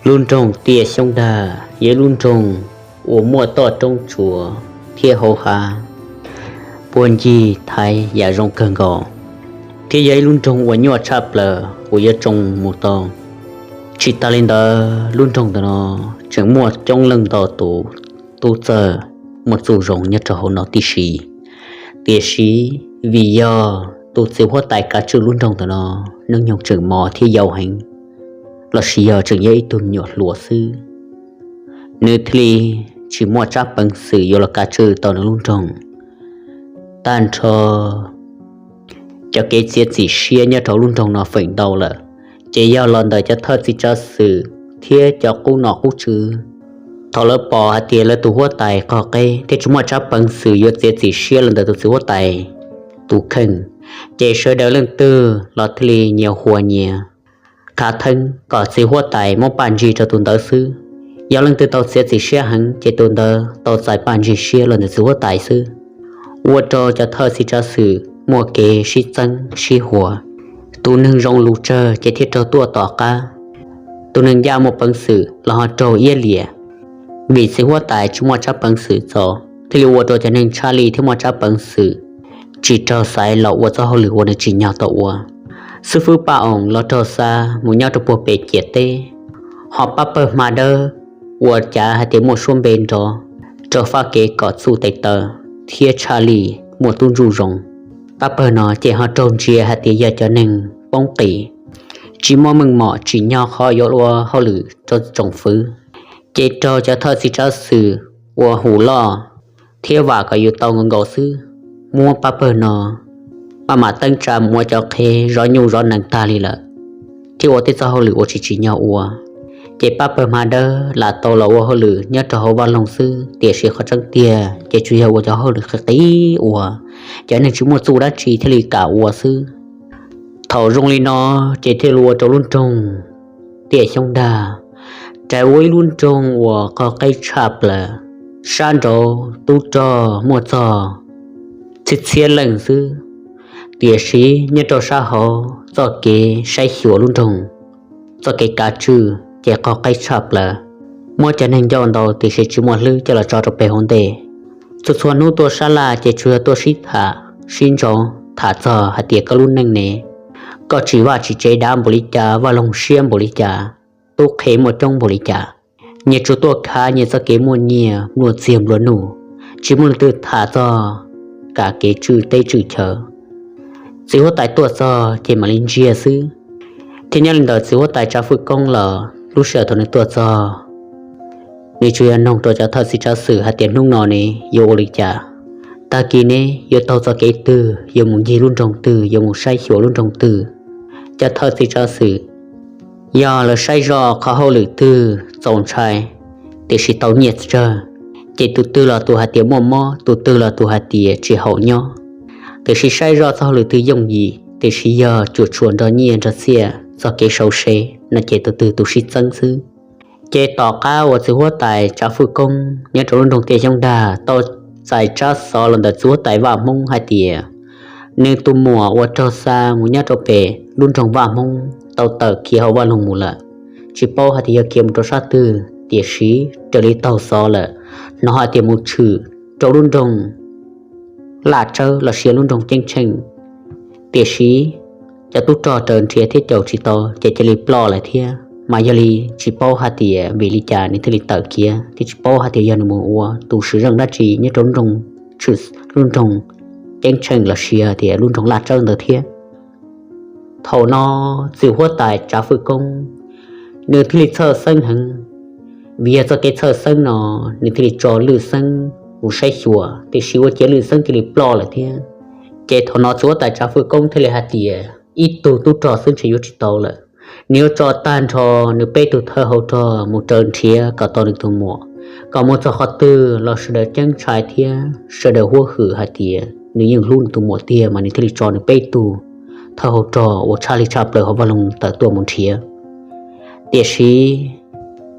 Lub nroog Tiaj Xyoob Dag yog ib lub nroog uas muaj toj roob tsuas thiab hauv hav, puag ncig thaiv yam zoo kawg nkaus, thiab yog ib lub nroog uas nyuaj tshaj plaws uas yuav tsoo mus tau. Tsis tas li ntawd, lub nroog ntawm no tseem muaj coob leej ntau tus tub txawj muaj txuj zoo nyob rau hauv no tib si. Tiam sis vim yog tus txiv huab tais kav tswj lub nroog ntawm no hnub nyoog tseem mos thiab yau heev, los sis yog tseem yog ib tug me nyuam hluas xwb, nws thiaj li tsis muaj tsab peev xwm yuav los kav tswj tau nws lub nroog. Tag nrho cov kev txiav txim siab nyob rau lub nroog no feem ntau lawm, ces yog los ntawm cov thawj txiv tsav xwm thiab cov qub nom qub tswv. Thaum lawv pom hais tias lawv tus huab tais qog qeb thiab tsis muaj tsab peev xwm yuav txiav txim siab los ntawm tus txiv huab tais tus kheej, ces sawv daws leej twg los thiaj li nyias huas nyias khav theeb kom txiv huab tais muab paj ntsig rau tus ntawd xwb. Yog leej twg tau txiav txim siab heev ces tus ntawd tau txais paj ntsig siab los ntawm txiv huab tais xwb. Ua rau cov thawj txiv tsav xwm muaj kev sib txeeb sib huas, tus neeg zoo lus tsawg ces thiaj raug tuaj tom qab, tus neeg ncaj muaj peev xwm los ho raug iab liam. Vim txiv huab tais tsis muaj tsab peev xwm txaus, thiaj li ua rau cov neeg tshaj lij thiab muaj tsab peev xwm tsis raug xaiv los ua txoj hauj lwm uas nws tsim nyog tau ua. Xib fwb Paj Oos los raug xa mus nyob rau puag pem ciam teb, ho pab pawg Hma Dawb uas cav hais tias muaj suab npe nrov, raug faj kev kom txuj tes taw thiab tshaj lij muaj tub ntsuj zoo. Pab pawg no ces ho raug ntsia hais tias yog cov neeg poob qis, tsis muaj meej mom tsim nyog qhov yuav ua hauj lwm rau tsoom fwv, ces raug cov thawj txiv tsav xwm ua hum loj thiab vam kom yus tau nkaus nkaus xwb, muab pab pawg no maj mam teeb tsa mus ua cov qhev zov nyuj zov nees tag li lawm, thiab ua tej txoj hauj lwm uas tsis tsim nyog ua. Ces pab pawg Hma Dawb lam tau los ua hauj lwm nyob rau hauv vaj loog xwb, tiam sis qhov tseeb tiag ces tsuas yog ua cov hauj lwm qis qis ua, cov neeg tsis muaj txuj dab tsi thiaj li kam ua xwb. Thaum zoo li no ces thiaj li ua rau lub nroog Tiaj Xyoob Dag raug ua ib lub nroog uas qog qeb tshaj plaws, sab nraud tub rog muaj txog txhiab txhiab leej xwb, tiam sis nyob rau sab hauv txoj kev saib xyuas lub nroog, txoj kev kav tswj ces qog qeb tshaj plaws, muab cov neeg ncauj ntau tiam sis tsis muaj hlwb coj los tso rau pem hauv ntej. Txhua txhua hnub tuaj sab laj ces tsuas yog tuaj sib tham sib ntsoov tham txog hais tias koj lub neej ne, koj tsim vaj tsim tsev dav npaum li cas, vaj loog siab npaum li cas, tub qhe muaj coob npaum li cas. Nyias tsuas tuaj khav nyias txoj kev muaj nyiaj nplua txiag nplua nuj, tsis muaj leej twg tham txog kam kev tswj teb tswj chaw. Txiv huab tais tuaj txog ces mam li ntsia xwb. Thiab nyob li ntawd txiv huab tais Tsav Fwj Koob los lub sij hawm thaum nws tuaj txog, nws tsuas yog noog rau cov thawj txiv tsav xwm hais tias hnub no ne yuav ua li cas, tag kis ne yuav taug txoj kev twg, yuav mus ncig lub nroog twg, yuav mus saib xyuas lub nroog twg. Cov thawj txiv tsav xwm yog lawv saib zoj qhov hauj lwm twg txaus ntshai tiam sis tau nyiaj tsawg, ces tus twg los tus hais tias muaj mob, tus twg los tus hais tias tsis haum nyob, tiam sis saib zoj txoj hauj lwm twg yooj yim tiam sis yog cuam tshuam nrog nyiaj nrog txiaj txoj kev sau se no ces tus twg tus sib txeeb xwb. Ces tom qab uas txiv huab tais Tsav Fwj Koob nyob rau lub nroog Tiaj Xyoob Dag tau txais tsab xov los ntawm txiv huab tais Vaj Hmoob hais tias nws tus muam uas raug xa mus nyob rau pem lub nroog Vaj Hmoob tau tawm khiav hauv vaj loog mus lawm, tsis paub hais tias yog khiav mus rau sab twg tiam sis raws li taug xov lawm hnov hais tias mus tshwm rau lub nroog Laj Tsawb los sis lub nroog Ceeb Tsheej, tiam sis cov tub rog raws nrhiav thiab caum tsis tau ces cia li ploj lawm thiab. Mas yog li tsis paub hais tias vim li cas nws thiaj li tawm khiav thiab tsis paub hais tias yog nws mus ua tus swm zeej dab tsi nyob rau lub nroog, lub nroog Ceeb Tsheej los sis tias lub nroog Laj Tsawb ntawd thiab. Thaum no txiv huab tais Tsav Fwj Koob nws thiaj li txhawj xeeb heev, vim yog txoj kev txhawj xeeb no nws thiaj li tso lwj xeeb mus saib xyuas tiam sis ua ciav lwj xeeb cia li ploj lawm thiab. Ces thaum no txiv huab tais Tsav Fwj Koob thiaj li hais tias ib tug tub rog xwb ntshe yuav tsis tau lawm, nws yuav tso tag nrho nws peb tug thawj hauv rog mus raws nrhiav kom tau nws tus muam, kom mus txog qhov twg los sawv daws ceeb ntshai thiab sawv daws huab hwm hais tias nws yeej hlub nws tus muam tiag mas nws thiaj li tso nws peb tug thawj hauv rog uas tshaj li tshaj plaws hauv vaj loog tawm tuaj mus nrhiav. Tiam sis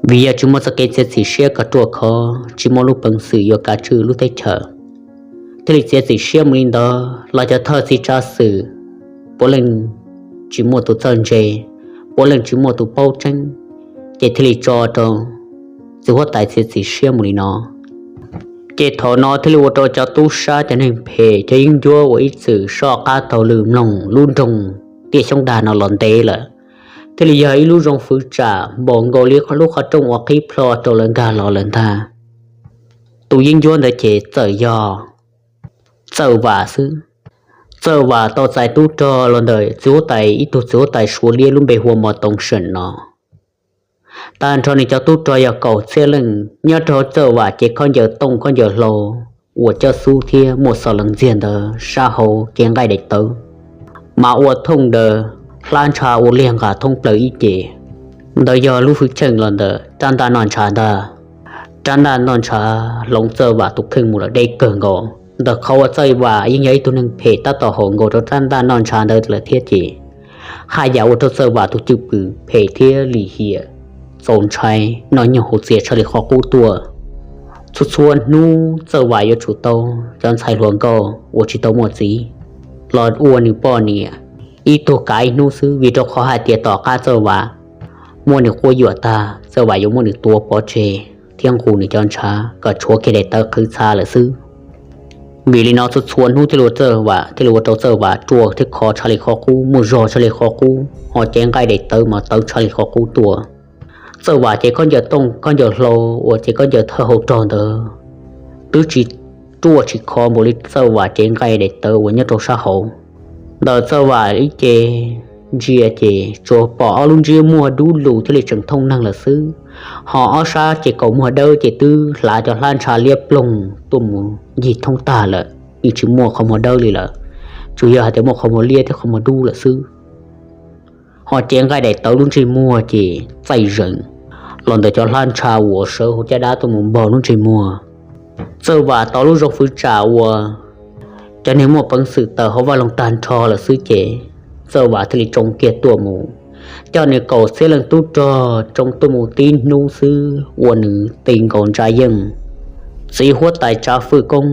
vim yog tsis muaj txoj kev txiav txim siab kom ruaj khov, tsis muaj lub peev xwm yuav kav tswj lub teb chaws, thiaj li txiav txim siab mus li ntawd los cov thawj txiv tsav xwm puav leej tsis muaj tus txawj ntse, puav leej tsis muaj tus paub tseeb, ces thiaj li tso rau txiv huab tais txiav txim siab mus li no. Ces thaum no thiaj li ua rau cov tub sab, cov neeg phem, cov yeeb ncuab uas ib txwm soj qab taug lw mloog lub nroog Tiaj Xyoob Dag no los ntev lawm, thiaj li yog ib lub zoo fwv tsam npaum nkaus li lub qhov rooj uas qhib plho rau lawv nkag los lawm ntag. Tus yeeb ncuab ntawd ces txawm yog Txawj Vam xwb. Txawj Vam tau txais tub rog los ntawm txiv huab tais, ib tug txiv huab tais Suav liab lub npe hu ua Mos Toov Seem no. Tag nrho nws cov tub rog yog kaum txhiab leej, nyob rau Txawj Vam cev khaub ncaws tooj khaub ncaws hlau uas coj xub thiab muaj xov lees ntxiag ntawd sab hauv cev nqaij daim tawv, mas ua thooj ntawd hlab ntsha ua liag nqa thoob plaws ib ce. Ntawd yog lub hwj chim los ntawm rab ntaj noj ntshav ntag. Rab ntaj noj ntshav hloov Txawj Vam tus kheej mus lawm deb kawg nkaus. Ntawm qhov uas Txawj Vam yeej yog ib tug neeg phem tab tom haum nkaus rau rab ntaj noj ntshav ntawd lawm thiab ces haj yam ua rau Txawj Vam tus cwj pwm phem thiab lim hiam txaus ntshai noj nyoog hauv txias tshaj li qhov qub tuaj. Txhua txhua hnub Txawj Vam yuav tsum tau cov ntxhais hluas nkauj uas tsis tau muaj txiv los ua nws poj niam, ib tug kav ib hnub xwb, vim rau qhov hais tias tom qab Txawj Vam muab nws quab yuam tag, Txawj Vam yuav muab nws tua pov tseg thiab nqus nws cov ntshav kom tshuav kiag daim tawv qhwv txha lawm xwb. Vim li no txhua txhua hnub thiaj li ua Txawj Vam, thiaj li ua rau Txawj Vam ruam thiab khov tshaj li qhov qub, muaj zog tshaj li qhov qub, ho cev nqaij daim tawv mas tawv tshaj li qhov qub tuaj. Txawj Vam cev khaub ncaws tooj khaub ncaws hlau uas cev khaub ncaws thawj hau rog ntawd twb tsis ruaj tsis khov npaum li Txawj Vam cev nqaij daim tawv uas nyob rau sab hauv. Ntawm Txawj Vam ib ce ntsia ces tsuas pom ob lub ntsiab muag dub lug thiaj li tseem thooj neeg lawm xwb, ho ob sab ces kaum muag dawb ces twb hlav cov hlab ntsha liab ploog tuaj mus ncig thoob tag lawm, yeej tsis muaj qhov muag dawb li lawm, tsuas yog hais tias muaj qhov muag liab thiab qhov muag dub lawm xwb. Ho cev nqaij daim tawv lub ntsej muag ces txaij zees los ntawm cov hlab ntsha uas sawv hauv caj dab tuaj mus npog lub ntsej muag. Txawj Vam tau lub zoo fwv tsam uas cov neeg muaj peev xwm tawm hauv vaj loog tag nrho lawm xwb ces Txawj Vam thiaj li tsoo kiag tuaj mus, coj nws kaum txhiab leej tub rog tsoo tuaj mus tib hnub xwb ua nws ti nkaus ntsa yeej. Txiv huab tais Tsav Fwj Koob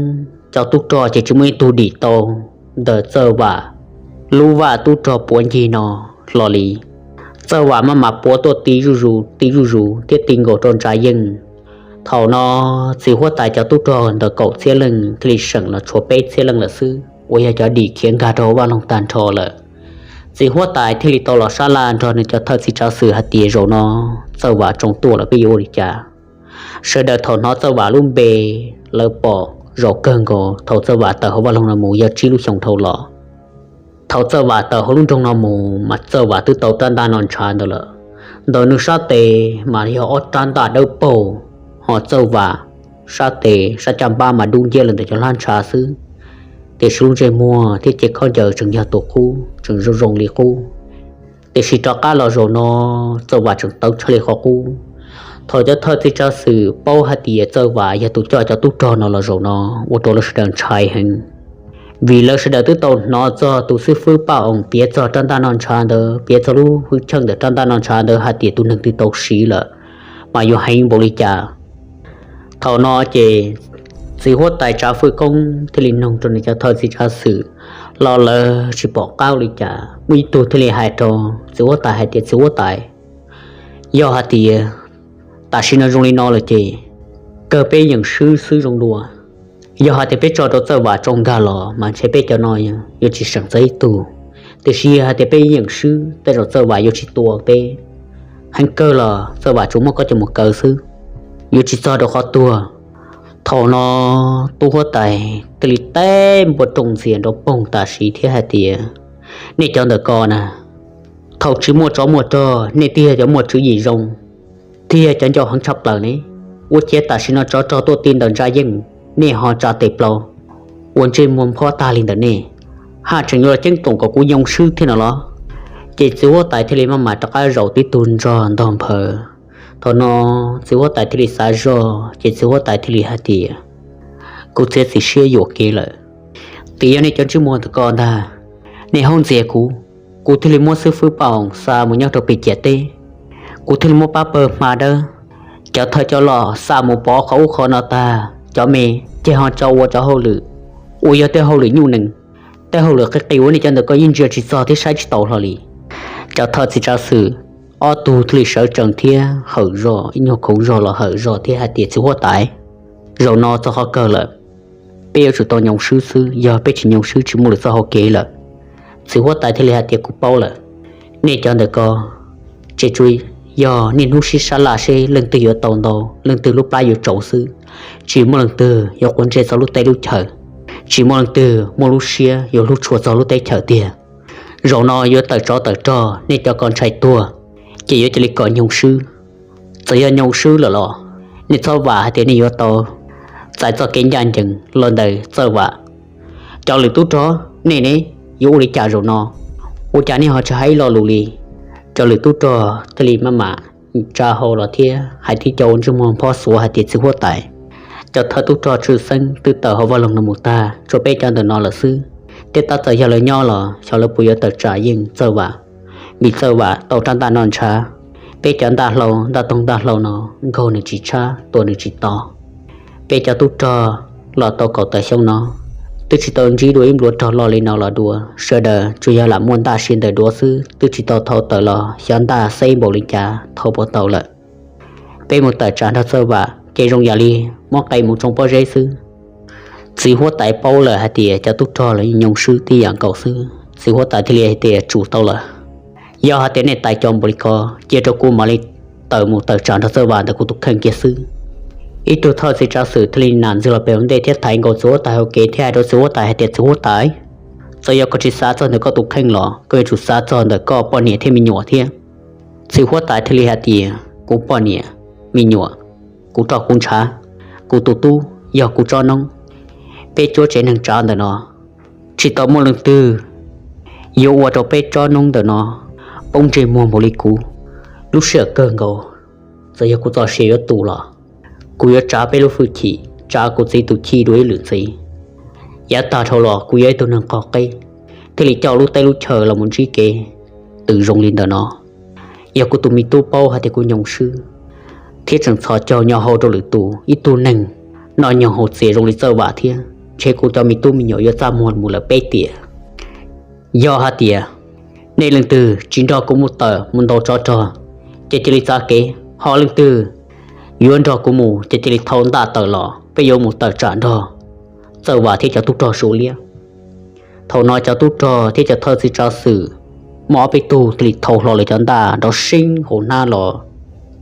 cov tub rog ces tsis muaj ib tug dim tau ntawm Txawj Vam lub vaj tub rog puav ncig no hlo li. Txawj Vam maj mam puav tuaj ti zuj zus ti zuj zus thiab ti nkaus rau ntsa yeej. Thaum no txiv huab tais cov tub rog ntawm kaum txhiab leej thiaj li seem los tshuav peb txhiab leej lawm xwb uas yog cov dim khiav nkag rau hauv vaj loog tag nrho lawm. Txiv huab tais thiaj li tau los sab laj nrog nws cov thawj txiv tsav xwm hais tias zaum no Txawj Vam tsoo tuaj lawm peb yuav ua li cas. Sawv daws thaum hnov Txawj Vam lub npe lawv pom zaum kawg nkaus thaum Txawj Vam tawm hauv vaj loog no mus yog tsib lub xyoos dhau los. Thaum Txawj Vam tawm hauv lub nroog no mus mas Txawj Vam twb tau rab ntaj noj ntshav ntawd lawm. Ntawm nws sab tes mas yog ob rab ntaj dawb paug, ho Txawj Vam sab tes sab caj npab mas dub nciab li ntawm cov hlab ntsha xwb. Tiam sis lub ntsej muag thiab cev khaub ncaws tseem yog tus qub, tseem zoo zoo li qub. Tiam sis rov qab los zaum no Txawj Vam tseem tawv tshaj li qhov qub. Thaum cov thawj txiv tsav xwm paub hais tias Txawj Vam yog tus coj cov tub rog no los zaum no ua rau lawv sawv daws ntshai heev, vim lawv sawv daws twb tau hnov txog tus xib fwb Paj Oos piav txog rab ntaj noj ntshav ntawd, piav txog lub hwj chim ntawm rab ntaj noj ntshav ntawd hais tias tus neeg twg tau siv lawm mas yuav heev npaum li cas. Thaum no ces txiv huab tais Tsav Fwj Koob thiaj li nug rau nws cov thawj txiv tsav xwm los lawv tsis pom qab ua li cas. Muaj ib tug thiaj li hais rau txiv huab tais hais tias, txiv huab tais, yog hais tias tam sim no zoo li no lawm ces kawg peb yeem swb xwb zoo dua. Yog hais tias peb tso rau Txawj Vam tsoo nkag los mas ntshe peb cov no yuav tsis seem txog ib tug. Tiam sis yog hais tias peb yeem swb tej zaum Txawj Vam yuav tsis tua peb. Heev kawg los Txawj Vam tsuas muab koj coj mus kaw xwb, yuav tsis txog rau qhov tuag. Thaum no tub huab tais thiaj li teb npua rooj ntxias nrov poog tam sim thiab hais tias, nej cov ntawm ko na, thaum tsis muaj tsov muaj rog nej twb yog cov muaj tswv yim zoo, thiab yog cov ncau heev tshaj plaws ne. Ua ciav tam sim no tsov rog tuaj ti ntawm ntsa yeej, nej ho tsa tes plaws ua ntsej muag nphob tag li ntawm nej, haj tseem yuav los ceeb toom kom kuv yoo swb thiab no los? Ces txiv huab tais thiaj li maj mam rov qab zaum tib tug nrog ntog nphaws. Thaum no txiv huab tais thiaj li xav zog ces txiv huab tais thiaj li hais tias, kuv txiav txim siab yuam kev lawm. Tias yog nej cov ntsej muag ntawm ko ntag, nej haub ntxias kuv, kuv thiaj li muab xib fwb Paj Oos xa mus nyob rau pem ciam teb. Kuv thiaj li muab pab pawg hma dawb, cov thawj cov loj xa mus pov qhov ub qhov no tag, cov me ces ho tso ua cov hauj lwm uas yog tej hauj lwm nyuj nees, tej hauj lwm qis qis uas nej cov ntawm ko yeej ntsia tsis txog thiab saib tsis taus hlo li. Cov thawj txiv tsav xwm Ob tug thiaj li sawv tsees thiab hawm zog, ib nyuag khoov zog los hawm zog thiab hais tias, Txiv huab tais, zaum no txog qhov kawg lawm, peb yuav tsum tau nyoo swb xwb, yog peb tsis nyoo swb tsis muaj lwm txoj hau kev lawm. Txiv huab tais thiaj li hais tias, Kuv paub lawm, nej cov ntawm ko tseem tshuav yog niaj hnub sib sab laj seb leej twg yuav tau ntau, leej twg lub plab yuav tsaus xwb, tsis muaj leej twg yuav quav ntsej txog lub teb lub chaw, tsis muaj leej twg muaj lub siab yuav hlub tshua txog lub teb chaws tiag. Zaum no yuav tawm tsov tawm rog, nej cov ko ntshai tuag, ces yuav cia li kom nyoo swb. Txawm yog nyoo swb lawm los nej txhob vam hais tias nej yuav tau txais txoj kev ncaj ncees los ntawm Txawj Vam. Cov lwm tub rog, nej ne, yuav ua li cas zaum no? Ua cas nej ho tsis hais ib lo lus li? Cov lwm tub rog thiaj li maj mam tsa hau los thiab hais tib co ua ntsej muag phob xuav hais tias, Txiv huab tais, cov thawj tub rog tshwj xeeb twb tawm hauv vaj loog no mus tag, tshuav peb cov ntawm no lawm xwb, thiab tab txawm yog lawv nyob los xyov lawv puas yuav tawm tsam yeej Txawj Vam, vim Txawj Vam tau rab ntaj noj ntshav. Peb cov ntaj hlau, ntaj toog ntaj hlau no nkaug nws tsis tshab, tua nws tsis to. Peb cov tub rog los tau kaum tawm xyoo no twb tsis tau ntsib dua ib npluav rog loj li no los dua, sawv daws tsuas yog lam muaj ntaj sia ntawm duav xwb, twb tsis tau thau tawm los xyov ntaj xeb npaum li cas thau puas tau lawm. Peb mus tawm tsam nrog Txawj Vam ces zoo yam li muab qe mus tsoo pob zeb xwb. Txiv huab tais paub lawm hais tias cov tub rog los nyoo swb tib yam nkaus xwb, txiv huab tais thiaj li hais tias, Tsum tau lawm. Yog hais tias nej tais cov npaum li ko, cia rau kuv mam li tawm mus tawm tsam nrog Txawj Vam ntawm kuv tus kheej kiag xwb. Ib tug thawj txiv tsav xwm thiaj li nam ntxiv los pem hauv ntej thiab thaiv nkaus txiv huab tais hauv kev thiab hais rau txiv huab tais hais tias, Txiv huab tais, txawm yog koj tsis xav txog ntawm koj tus kheej los koj yuav tsum xav txog ntawm koj poj niam thiab me nyuam thiab. Txiv huab tais thiaj li hais tias, Kuv poj niam, me nyuam, kuv roj kuv ntshav, kuv tus tub yog kuv tsob noob, peb cuab tsev neeg tsav ntawm no tsis tau muaj leej twg yuav ua rau peb tsob noob ntawm no poob ntsej muag npaum li kuv. Lub sij hawm kawg nkaus, txawm yog kuv txoj sia yuav tu los kuv yuav tsav peb lub hwj chim, tsav kuv txiv tus chij dua ib lwm ntxiv. Yav tag dhau los kuv yog ib tug neeg qog qeb, thiaj li coj lub teb lub chaw los mus ntsib kev tws zoo li ntawm no. Yog kuv tus me tub paub hais tias kuv nyoo swb thiab tseem txhos caug nyo hau rau lwm tus, ib tug neeg noj nyoog haus txias zoo li Txawj Vam thiab, ntshe kuv cov me tub me nyuam yuav txaj muag mus lawm peb tiam. Yog hais tias nej leej twg tsis nrog kuv mus tawm mus ntaus tsov rog, ces cia li txav kev, ho leej twg yuav nrog kuv mus ces cia li thau ntaj tawm los, peb yuav mus tawm tsam nrog Txawj Vam thiab cov tub rog Suav Liab. Thaum no cov tub rog thiab cov thawj txiv tsav xwm muaj ob peb tug thiaj li thau hlo lawv cov ntaj nrov seeb hauv hnab los.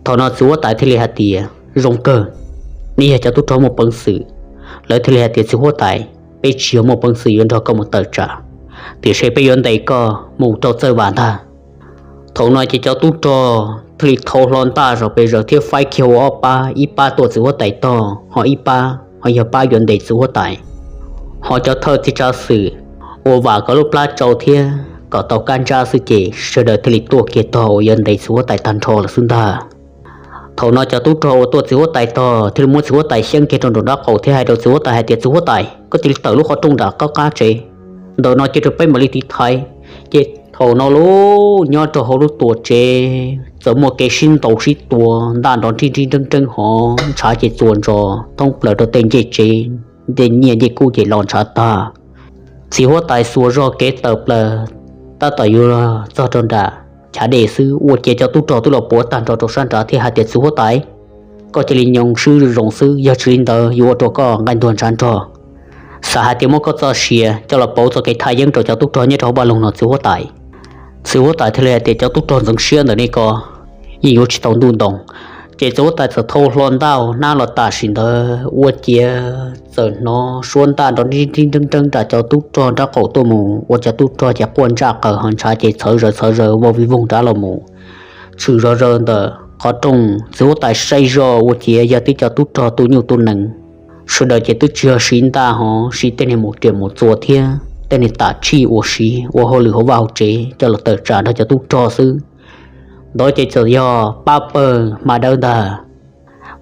Thaum no txiv huab tais thiaj li hais tias, Zoo kawg, nej yog cov tub rog muaj peev xwm. Lawv thiaj li hais tias, Txiv huab tais, peb tsis yog muaj peev xwm yuav nrog koj mus tawm tsam, tiam sis peb yuav ntes koj mus rau Txawj Vam ntag. Thaum no ces cov tub rog thiaj li thau hlo ntaj zog pes zaws thiab faib kiag ua ob pab, ib pab tuaj txiv huab tais tog, ho ib pab ho yog pab yuav ntes txiv huab tais. Ho cov thawj txiv tsav xwm uas vam kom lub plab tsau thiab kom tau kab ntsab xwb ces sawv daws thiaj li tuaj kiag tog uas yuav ntes txiv huab tais tag nrho lawm xwb ntag. Thaum no cov tub rog uas tuaj txiv huab tais tog thiaj li muab txiv huab tais xyeeb kiag rau nraum nraub qaum thiab hais rau txiv huab tais hais tias, Txiv huab tais, koj cia li tawm lub qhov rooj nram qab qab tsev ntawm no cia rau peb mam li tiv thaiv. Ces thaum no los nyob rau hauv lub tuam tsev txawm muaj kev sib ntaus sib tua, ntaj nrov nrib nrib nreeb nreeb hov ntshav ces txuas ntsos thoob plaws rau tej ncej tsev, tej nyiaj ncej kub ces los ntshav tag. Txiv huab tais xuas zog kev tawm plaws tab tom yuav txog rau nram chav dej xwb ua ciav cov tub rog twb los puav tag nrho rau sab nrad thiab hais tias, Txiv huab tais, koj cia li nyoo swb zoo xwb, yog tsis li ntawd yuav ua rau koj nqaij ntuag ntshav nrog. Xav hais tias muab koj txoj sia coj los pauv txoj kev thaj yeeb rau cov tub rog nyob rau hauv vaj loog no txiv huab tais. Txiv huab tais thiaj li hais tias, Cov tub rog ntxeev siab ntawm nej ko yeej yuav tsis tau ntuj ntoo. Ces txiv huab tais txawm thau hlo ntaj hnab los tam sim ntawd ua ciav txawm hnov suab ntaj nrov nrib nrib nreeb nreeb nram cov tub rog nraub qaum tuaj mus ua cov tub rog ces quaj ntsaj qaws ho ntshav ces txhawv zaws txhawv zaws vau vij voog nrad los mus. Tshwm zog zaws ntawm qhov rooj, txiv huab tais saib zog ua ciav yog tib cov tub rog tu nyuj tu nees. Sawv daws ces twb tsis yog siv ntaj hov, siv tej niag mus riam mus txuas thiab tej niag tam tshij uas siv ua hauj lwm hauv vaj hauv tsev coj los tawm tsam nrog cov tub rog xwb. Ntawd ces txawm yog pab pawg hma dawb ntag.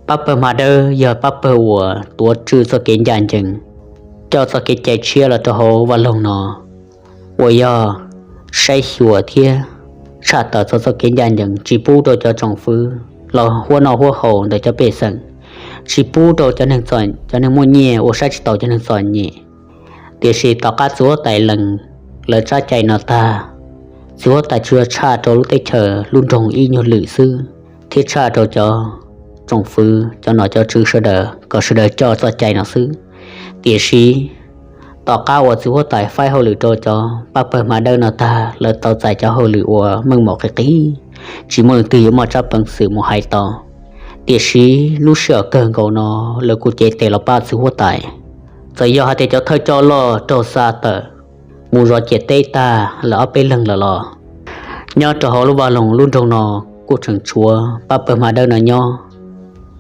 Pab pawg hma dawb yog pab pawg uas tuav tswj txoj kev ncaj ncees, coj txoj kev cai tshiab los rau hauv vaj loog no, uas yog saib xyuas thiab tshaj tawm txog txoj kev ncaj ncees, tsis pub rau cov tsoom fwv los huab noj huab haus ntawm cov pej xeem, tsis pub rau cov neeg muaj nyiaj ua saib tsis taus cov neeg txom nyem. Tiam sis tom qab txiv huab tais lees lawv tsab cai no tag, Txiv huab tais tsuas yog tshaj rau lub teb chaws lub nroog ib nyuag lwm xwb, thiab tshaj rau cov tsoom fwv cov nom cov tswv sawv daws kom sawv daws coj txoj cai no xwb. Tiam sis tom qab uas txiv huab tais faib hauj lwm rau cov pab pawg hma dawb no tag, lawv tau txais cov hauj lwm uas meej mom qis qis, tsis muaj leej twg yuav muaj tsab peev xwm mus hais tau. Tiam sis lub sij hawm kawg nkaus no, lawv kuj cev tes los pab txiv huab tais. Txawm yog hais tias cov thawj coj loj raug xa tawm mus zov ciam teb tag lawm ob peb leeg lawm los, nyob rau hauv lub vaj loog lub nroog no kuj tseem tshuav pab pawg hma dawb no nyob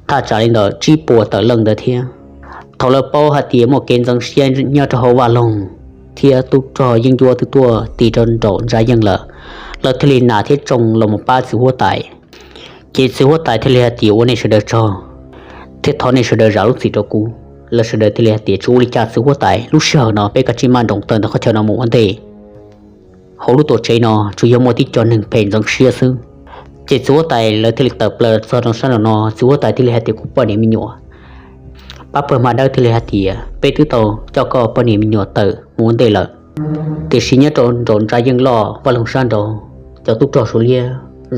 thaj tsam li ntawm tsib puas tawm leej ntawd thiab. Thaum lawv paub hais tias muaj kev ntxeev siab nyob rau hauv vaj loog thiab tub rog yeeb ncuab twb tuaj tig rau nraum ntsa yeej lawm, lawv thiaj li nam thiab tsoo los mus pab txiv huab tais. Ces txiv huab tais thiaj li hais tias, ua nej sawv daws tsaug, thiab thov nej sawv daws zam lub txim rau kuv. Lawv sawv daws thiaj li hais tias, tsis ua li cas txiv huab tais, lub sij hawm no peb kav tsij maj nroos tawm ntawm qhov chaw no mus ua ntej. Hauv lub tuam tsev no tsuas yog muaj tib co neeg phem ntxeev siab xwb. Ces txiv huab tais lawv thiaj li tawm plaws txog rau sab nraum no, txiv huab tais thiaj li hais tias, kuv poj niam me nyuam, pab pawg hma dawb thiaj li hais tias, peb twb tau coj koj poj niam me nyuam tawm mus ua ntej lawm, tiam sis nyob rau nraum ntsa yeej loj vaj loog sab nraud, cov tub rog Suav liab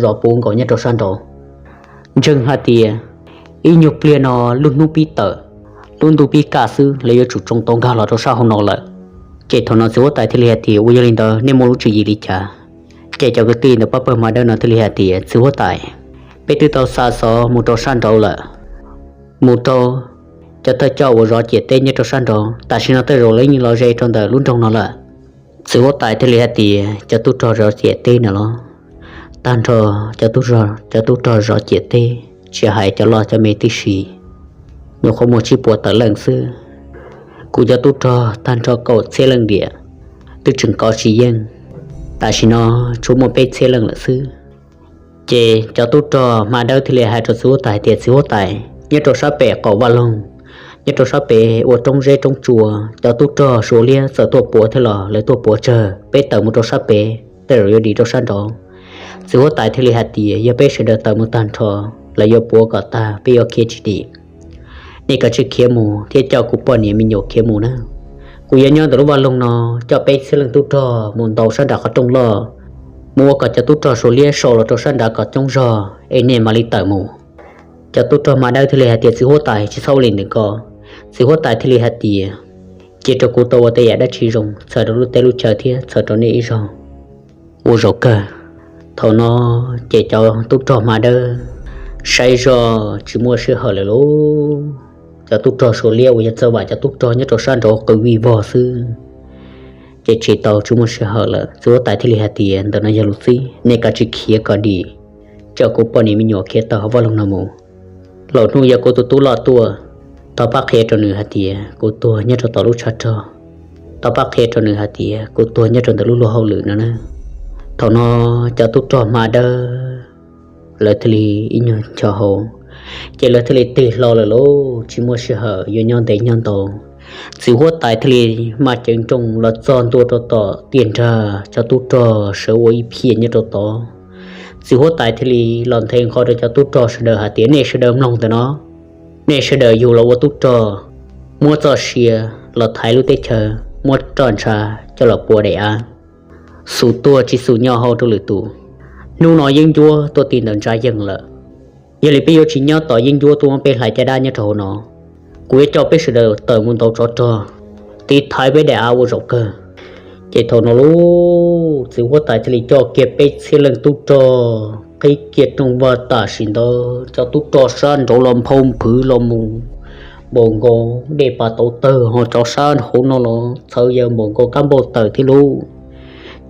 zov puv nkaus nyob rau sab nraud. Ntseeg hais tias ib nyuag pliag no lub hnub pib tawm, lub ntuj pib kaj xwb, lawv yuav tsum tsoo tau nkag los rau sab hauv no lawm. Ces thaum no txiv huab tais thiaj li hais tias, ua yog li ntawd nej muaj lub tswv yim li cas? Ces cov kwv tij ntawm pab pawg hma dawb no thiaj li hais tias, txiv huab tais, peb twb tau xa xov mus rau sab nraud lawm, mus rau cov thawj coj uas zov ciam teb nyob rau sab nraud, tam sim no tej zaum lawv yeej los ze rau ntawm lub nroog no lawm. Txiv huab tais thiaj li hais tias, cov tub rog zov ciam teb na los, tag nrho cov tub rog zov ciam teb, tsis hais cov loj cov me tib si, nyuam qhuav muaj tsib puas tawm leej xwb. Kuv cov tub rog tag nrho kaum txhiab leej diam twb tseem kov tsis yeej, tam sim no tsuas muaj peb txhiab leej lawm xwb. Ces cov tub rog hma dawb thiaj li hais rau txiv huab tais hais tias, txiv huab tais, nyob rau sab pem qaum vaj loog, nyob rau sab pem ua roob zeb roob tsua, cov tub rog Suav liab txawm tuaj puav thiab los lawv tuaj puav tsawg, peb tawm mus rau sab pem tej zaum yuav dim rau sab nraud. Txiv huab tais thiaj li hais tias, yog peb sawv daws tawm mus tag nrho, lawv yuav puav kom tag, peb yuav khiav tsis dim. Nej kav tsij khiav mus thiab coj kuv poj niam me nyuam khiav mus na. Kuv yuav nyob ntawm lub vaj loog no coj peb txhiab leej tub rog mus ntaus sab nram qhov rooj loj, mus ua kom cov tub rog Suav liab sau los rau sab nrad kom coob zog es nej mam li tawm mus. Cov tub rog hma dawb thiaj li hais tias, txiv huab tais, tsis txhob ua li ntawd ko. Txiv huab tais thiaj li hais tias, cia rau kuv tau ua tej yam dab tsi zoo txhawm rau lub teb lub chaw thiab txhawm rau nej ib zaug. Ua zaum kawg, thaum no ces cov tub rog hma dawb saib zoj tsis muaj sij hawm lawm lauj. Cov tub rog Suav liab uas yog txawj vam cov tub rog nyob rau sab nraud qw vij vog xwb, ces tsis tau tsis muaj sij hawm lawm. Txiv huab tais thiaj li hais tias, ntawm no yog lus txib, nej kav tsij khiav kom dim, coj kuv poj niam me nyuam khiav tawm hauv vaj loog no mus. Laus hnub yog kuv tus tub loj tuaj, tau pab qhia rau nws hais tias kuv tuag nyob rau tom lub tshav rog, tau pab qhia rau nws hais tias kuv tuag nyob rau ntawm lub luag hauj lwm no na. Thaum no cov tub rog hma dawb lawv thiaj li ib nyuag ncho hauv, ces lawv thiaj li tig hlo lawm lauj, tsis muaj sij hawm yuav nyob ntev nyob ntau. Txiv huab tais thiaj li maj ceev nrooj los txog ntua rau tom tiaj nrag, cov tub rog sawv ua ib phiaj nyob rau tod. Txiv huab tais thiaj li los nthe nqho rau cov tub rog sawv daws hais tias, nej sawv daws mloog ntawm no, nej sawv daws yug los ua tub rog, muab txoj sia los thaiv lub teb chaws, muab roj ntsha coj los pua daim av, xum tuag tsis xum nyo hau rau lwm tus. Hnub no yeeb ncuab tuaj ti ntawm ntsa yeej lawm, yog li peb yuav tsis nyob tos yeeb ncuab tuaj muab peb hlais caj dab nyob rau hauv no. Kuv yuav coj peb sawv daws tawm mus ntaus tsov rog, tiv thaiv peb daim av ua zaum kawg. Ces thaum no lauj, txiv huab tais thiaj li coj kiag peb txhiab leej tub rog qhib kiag rooj vag tam sim ntawd, cov tub rog sab nraud los nphau nphwv los mus npaum nkaus dej pas tauv tawg, ho cov sab hauv no los txhawv yaws npaum nkaus kab npauj tawm thiab lauj.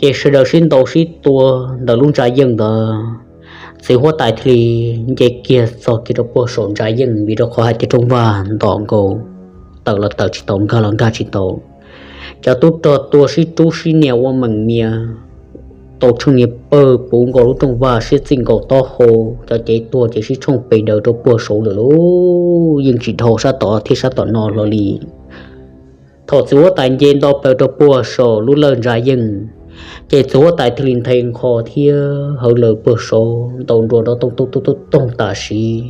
Ces sawv daws sib ntaus sib tua ntawm lub ntsa yeej ntawd. Txiv huab tais thiaj li nce kiag txog kiag rau puag saum ntsa yeej, vim rau qhov hais tias rooj vag ntom nkaus, tawm los tawm tsis tau, nkag los nkag tsis tau. Cov tub rog tuag sib rub sib nias ua meem mias, tau tsheej nias pawg puv nkaus lub rooj vag, siab txij nkaus taub hau, cov cev tuag ces sib tshooj pes daws rau puag saud lawm lauj, yeej tsis dhau sab tod thiab sab tom no hlo li. Thaum txiv huab tais nce nto plaws rau puag saum lub lawj ntsa yeej, ces txiv huab tais thiaj li nthe nqho thiab hawv lawm puag saud ntaus nruas nrov toog toog toog toog tam sim.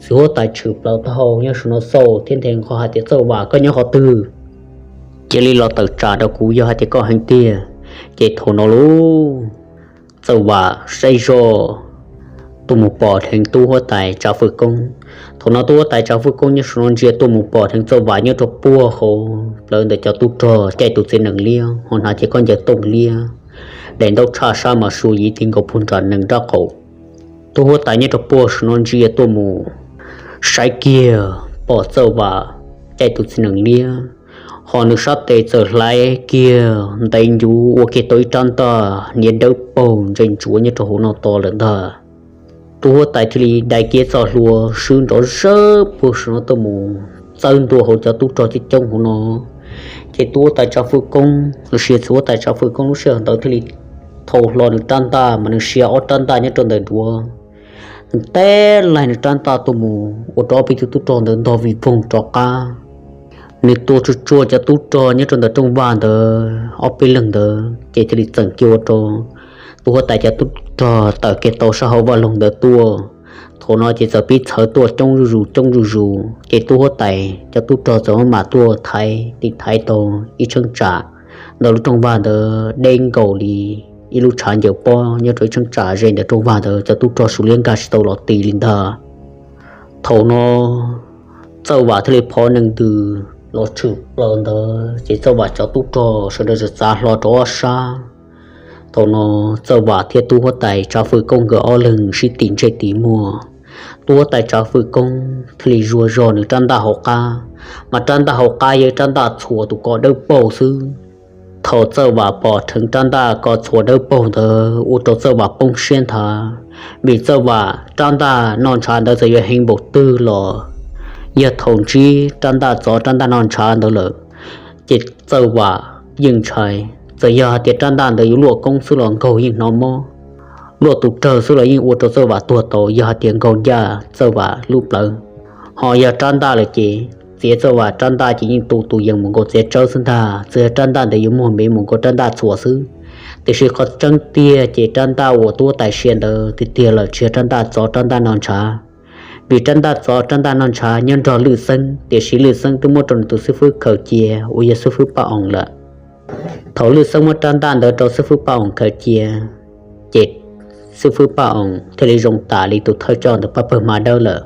Txiv huab tais tshwm plaws taub hau nyob saum no xauj thiab nthe nqho hais tias, txawj vam, koj nyob qhov twg? Cia li los tawm tsam rau kuv yog hais tias koj heev tiag. Ces thaum no lauj, Txawj Vam saib zoj tuaj mus pom dheev tub huab tais Tsav Fwj Koob. Thaum no tub huab tais Tsav Fwj Koob nyob saum no ntsia tuaj mus pom dheev Txawj Vam nyob rau puag hauv plawv ntawm cov tub rog caij tus txiv nees liab ho hnav cev khaub ncaws tooj liab, daim ntaub tshaj sab mas su yiv ti nkaus puag nram nees nrab qaum. Tub huab tais nyob rau puag saum no ntsia tuaj mus saib kiag pom Txawj Vam caij tus txiv nees liab, ho nws sab tes txawm hlais kiag ntev ncuv ua kiag tau ib rab ntaj hniav dawb paug ntse ntsuav nyob rau hauv no to lawm ntag. Tub huab tais thiaj li dai kiag txoj hlua swb nrov zawb puag saum no tuaj mus txawb ntua hauv cov tub rog coob coob hauv no. Ces tub huab tais Tsav Fwj Koob los sis txiv huab tais Tsav Fwj Koob lub sij hawm ntawd thiaj li thau hlo nws rab ntaj mas nws sia ob rab ntaj nyob rau ntawm duav, nws teb laig nws rab ntaj tuaj mus ua rau ob peb tug tub rog ntawd ntog vij voog rov qab. Nws tua tsuag tsuag cov tub rog nyob rau ntawm rooj vag ntawd ob peb leeg ntawd ces thiaj li txeem kiag ua rau tub huab tais cov tub rog tawm kiag tau sab hauv vaj loog ntawd tuaj. Thaum no ces txawm pib txhawv tuaj coob zuj zus coob zuj zus ces tub huab tais cov tub rog txawm maj mam tuaj thaiv tiv thaiv tau ib cheeb tsam ntawm lub rooj vag ntawd deb nkaus li ib lub tshav ncaws pob nyob rau ib cheeb tsam ze ntawm rooj vag ntawd cov tub rog su liab nkag tsis tau los ti li ntag. Thaum no Txawj Vam thiaj li phov nees ntws los tshwm plaws ntawd ces Txawj Vam cov tub rog sawv daws txav hlo rau ob sab. Thaum no Txawj Vam thiab tub huab tais Tsav Fwj Koob nkawd ob leeg sib tim ntsej tim muag. Tub huab tais Tsav Fwj Koob thiaj li zuag zog nws rab ntaj hauv qab, mas rab ntaj hauv qab yog rab ntaj txhuas tus ko dawb paug xwb. Thaum Txawj Vam pom dheev rab ntaj ko txhuas dawb paug ntawd ua rau Txawj Vam poob siab nthav, vim Txawj Vam rab ntaj noj ntshav ntawd txawm yuav heev npaum twg los yog thaum ntsib rab ntaj txov rab ntaj noj ntshav ntawd lawm, ces Txawj Vam yeej ntshai. Txawm yog hais tias rab ntaj ntawd yuav luaj koob xwb los nkaug yeej hnov mob, luaj tus rawg xwb los yeej ua rau Txawj Vam tuag tau yog hais tias nkaug ncaj Txawj Vam lub plawv. Ho yog rab ntaj lawm ces txiav Txawj Vam rab ntaj ces yeej tu tus yees mus nkaus txiav tsawb xwb ntag. Txawm yog rab ntaj ntawd yuav muag npev mus nkaus rab ntaj txhuas xwb. Tiam sis qhov tseeb tiag ces rab ntaj uas tub huab tais sia ntawd tiag tiag lawm tsis yog rab ntaj txov rab ntaj noj ntshav, vim rab ntaj txov rab ntaj noj ntshav nyob nrog Lwj Xeeb, tiam sis Lwj Xeeb twb muab rau nws tus xib fwb khaws cia uas yog xib fwb Paj Oos lawm. Thaum Lwj Xeeb muab rab ntaj ntawd rau xib fwb Paj Oos khaws cia, ces xib fwb Paj Oos thiaj li zoo tam li tus thawj coj ntawd paj pawg hma dawb lawm,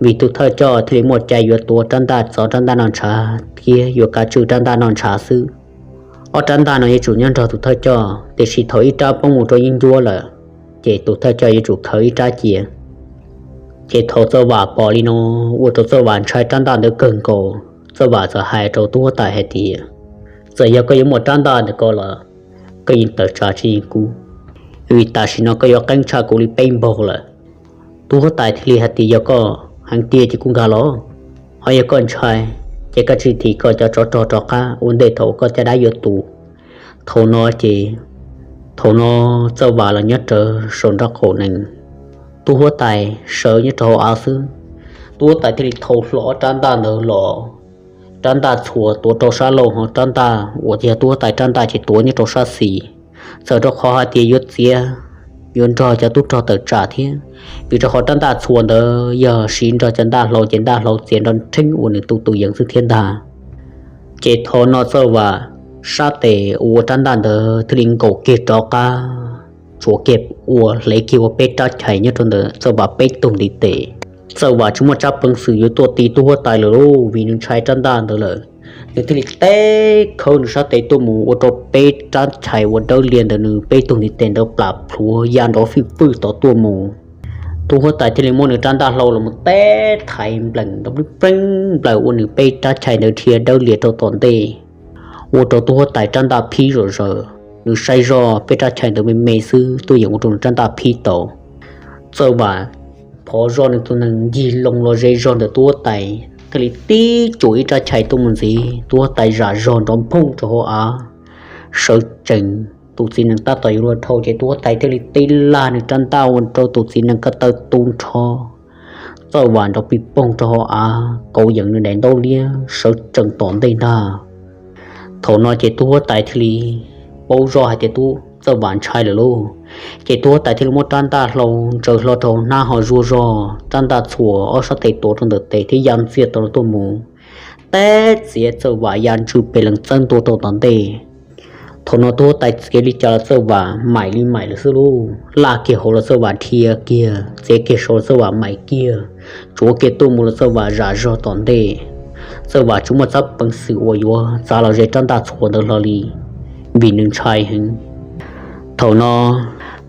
vim tus thawj coj thiaj li muaj cai yuav tuav rab ntaj txov rab ntaj noj ntshav thiab yuav kav tswj rab ntaj noj ntshav xwb. Ob rab ntaj no yuav tsum nyob nrog tus thawj coj, tiam sis thaum ib rab poob mus rau yeeb ncuab lawm, ces tus thawj coj yuav tsum khaws ib rab cia. Ces thaum Txawj Vam pom li no, ua rau Txawj Vam ntshai rab ntaj ntawd kawg nkaus. Txawj Vam txawm hais rau tub huab tais hais tias, txawm yog koj yuav muaj rab ntaj ntawm ko los koj yeej tawm tsam tsis yeej kuv, vim tam sim no koj yuav qeeb tshaj kuv li peb npaug lawm. Tub huab tais thiaj li hais tias, yog koj heev tiag ces kuv nkag los, ho yog koj ntshai ces koj tsis thim koj cov tsov rog rov qab ua ntej thaum koj caj dab yuav tu. Thaum no ces, thaum no Txawj Vam los nyob rawv saum nraub qaum nees, tub huab tais sawv nyob rau hauv av xwb. Tub huab tais thiaj li thau hlo ob rab ntaj ntawd los, rab ntaj txhuas tuav rau sab laug, ho rab ntaj uas yog tub huab tais rab ntaj ces tuav nyob rau sab xis. Txawm rau qhov hais tias yuav txiav, yuav nrog cov tub rog tawm tsam thiab, vim rau qhov rab ntaj txhuas ntawd yog siv nrog cov ntaj hlau ces ntaj hlau txiav nrov nrheeb ua nws tu tus yees xwb thiab ntag. Ces thaum no Txawj Vam sab tes uas ua rab ntaj ntawd thiaj li nkaum kiag rov qab, tsuav kiag ua hlev kiag ua peb rab chais nyob rau ntawm Txawj Vam peb tug ntiv tes. Txawj Vam tsis muaj tsab peev xwm yuav tuaj ti tub huab tais lawm lauj, vim nws ntshai rab ntaj ntawd lawm. Nws thiaj li teb khawb nws sab tes tuaj mus ua rau peb rab chais uas dawb lias ntawm nws peb tug ntiv tes ntawd plam plhuav ya nrov fij fwj tod tuaj mus. Tub huab tais thiaj li muab nws rab ntaj hlau los mus teb thaiv npleem nrov plib pleeb nplaws ua nws peb rab chais ntawd dhia dawb lias rau tom ntej, ua rau tub huab tais rab ntaj phib zom zaws. Nws saib zoj peb rab chais ntawd me me xwb tuaj yeem ua rau nws rab ntaj phib tau. Txawj Vam phov zoj nws tus nees ncig loo los ze zog ntawm tub huab tais, thiaj li tib tsuas ib rab chais tuaj mus ntxiv, tub huab tais zam zog nrov nphooj rau hauv av. Sawv tsees, tus txiv nees tab tom yuav luag dhau ces tub huab tais thiaj li tib laj nws rab ntaj ua rau tus txiv nees ko taw tu nrho. Txawj Vam nrov pij poog rau hauv av, kauv yees nws daim ntaub liab sawv tsees tom ntej ntag. Thaum no ces tub huab tais thiaj li paub zoj hais tias tub Txawj Vam ntshai lawm lauj. Ces tub huab tais thiaj li muab rab ntaj hlau ntsaws hlo rau hnab ho zuag zog, rab ntaj txhuas ob sab tes tuav rau ntawm tes thiab ya ntxiag tau tuaj mus, teb txiav Txawj Vam ya ntswg pes lees txawb ntua rau tom ntej. Thaum no tub huab tais txiav li cas los Txawj Vam maim li maim lawm xwb lauj, laj kiag hauv los Txawj Vam dhia kiag, txiav kiag saud los Txawj Vam maim kiag, tsuav kiag tuaj mus los Txawj Vam zam zog tom ntej. Txawj Vam tsis muaj txoj peev xwm uas yuav txav los ze rab ntaj txhuas ntawd hlo li, vim nws ntshai heev. Thaum no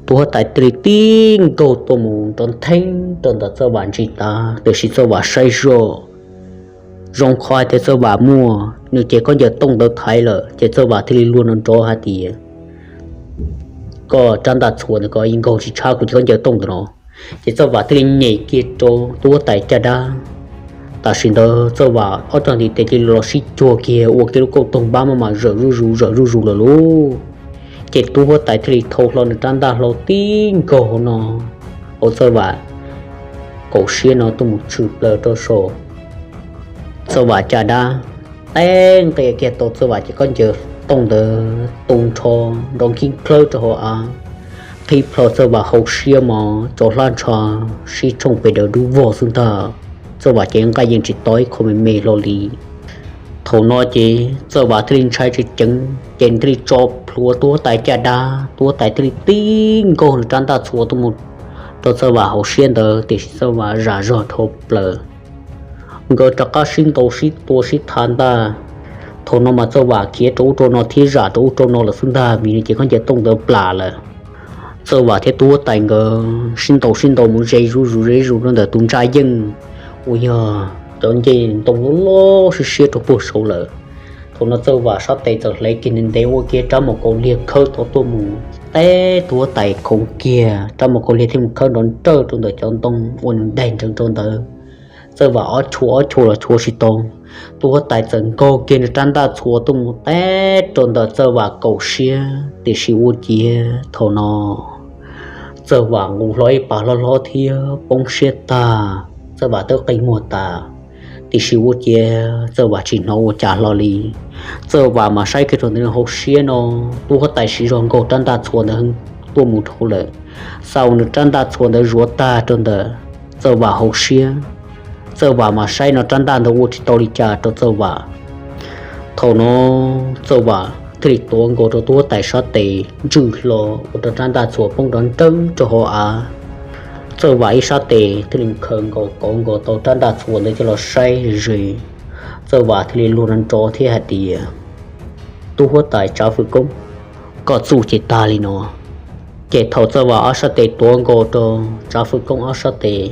tub huab tais thiaj li tib nkaug tuaj mus nrov ntheeb rau ntawm Txawj Vam ntsis tav, tiam sis Txawj Vam saib zoj zoo qhov hais tias Txawj Vam muaj nws cev khaub ncaws tooj ntawd thaiv lawm, ces Txawj Vam thiaj li luag nrov nrov hais tias, koj rab ntaj txhuas ntawd koj yeej nkaug tsis tshab kuv cev khaub ncaws tooj ntawd no. Ces Txawj Vam thiaj li nyem kiag rau tub huab tais caj dab. Tam sim ntawd Txawj Vam ob rag ntiv tes cia li los sib cuag kiag ua kiag lub kauj toog npab maj mam zawm zuj zus zawm zuj zus lawm lauj. Ces tub huab tais thiaj li thau hlo nws rab ntaj hlau tib nkaug no hauv Txawj Vam kaum siab no tuaj mus tshwm plaws rau saum Txawj Vam caj dab, teb nqia kiag tau Txawj Vam cev khaub ncaws tooj ntawd tu nrho nrov khib khlawb rau hauv av, qhib plho Txawj Vam hauv siab mos cov hlab ntsho sib tshooj pes daws dub vog xwb ntag. Txawj Vam cev nqaij yeej tsis tau ib qho me me hlo li. Thaum no ces Txawj Vam thiaj li ntshai tsis ceev ces nws thiaj li tso plhuav tub huab tais caj dab, tub huab tais thiaj li tib nkaug nws rab ntaj txhuas tuaj mus rau Txawj Vam hauv siab ntawd, tiam sis Txawj Vam zam zog dhau plaws. Nkawd rov qab sib ntaus sib tua sib tha ntaj. Thaum no mas Txawj Vam khiav rau ub rau no thiab zam rau ub rau no lawm xwb ntag, vim nws cev khaub ncaws tooj ntawd plam lawm. Txawj Vam thiab tub huab tais nkawd sib ntaus sib ntaus mus ze zuj zus ze zuj zus rau ntawm tus ntsa yeej uas yog cov ncej ntoo loj loj siab siab rau puag saud lawm. Thaum no Txawj Vam sab tes txawm hle kiag ntev ntev ua kiag rab mus kaus liag khawb tau tuaj mus, teb tub huab tais khoov kiag, rab mus kaus liag thiaj mus khawb nrov nrawj rau ntawm cov ntoo uas nws daig nrheev rau ntawd. Txawj Vam ob chua ob chua los chua tsis tau. Tub huab tais txawm nkaug kiag nws rab ntaj txhuas tuaj mus teb rau ntawm Txawj Vam kaum siab, tiam sis ua ciav thaum no Txawj Vam nqus hlo ib pas hlob hlob thiab poob siab tag. Txawj Vam twb qi muag tas, tiam sis ua ciav Txawj Vam tsis hnov ua cas hlo li. Txawj Vam mas saib kiag rau ntawm nws hauv siab no, tub huab tais siv zog nkaug rab ntaj txhuas ntawd tuaj mus dhau lawm. Xa uas nws rab ntaj txhuas ntawd zuav tag rau ntawm Txawj Vam hauv siab. Txawj Vam mas saib no rab ntaj ntawd ua tsis tau li cas rau Txawj Vam. Thaum no Txawj Vam thiaj li tuav nkaus rau tub huab tais sab tes ntswj hlo ua rau rab ntaj txhuas poob nrov nrawj rau hauv av. Txawj Vam ib sab tes thiaj li khaws nkaus kauv nkaus tau rab ntaj txhuas ntawd coj los saib ze. Txawj Vam thiaj li luag nrov nrov thiab hais tias, tub huab tais Tsav Fwj Koob, koj txuj ces tag li no. Ces thaum Txawj Vam ob sab tes tuav nkaus rau Tsav Fwj Koob ob sab tes,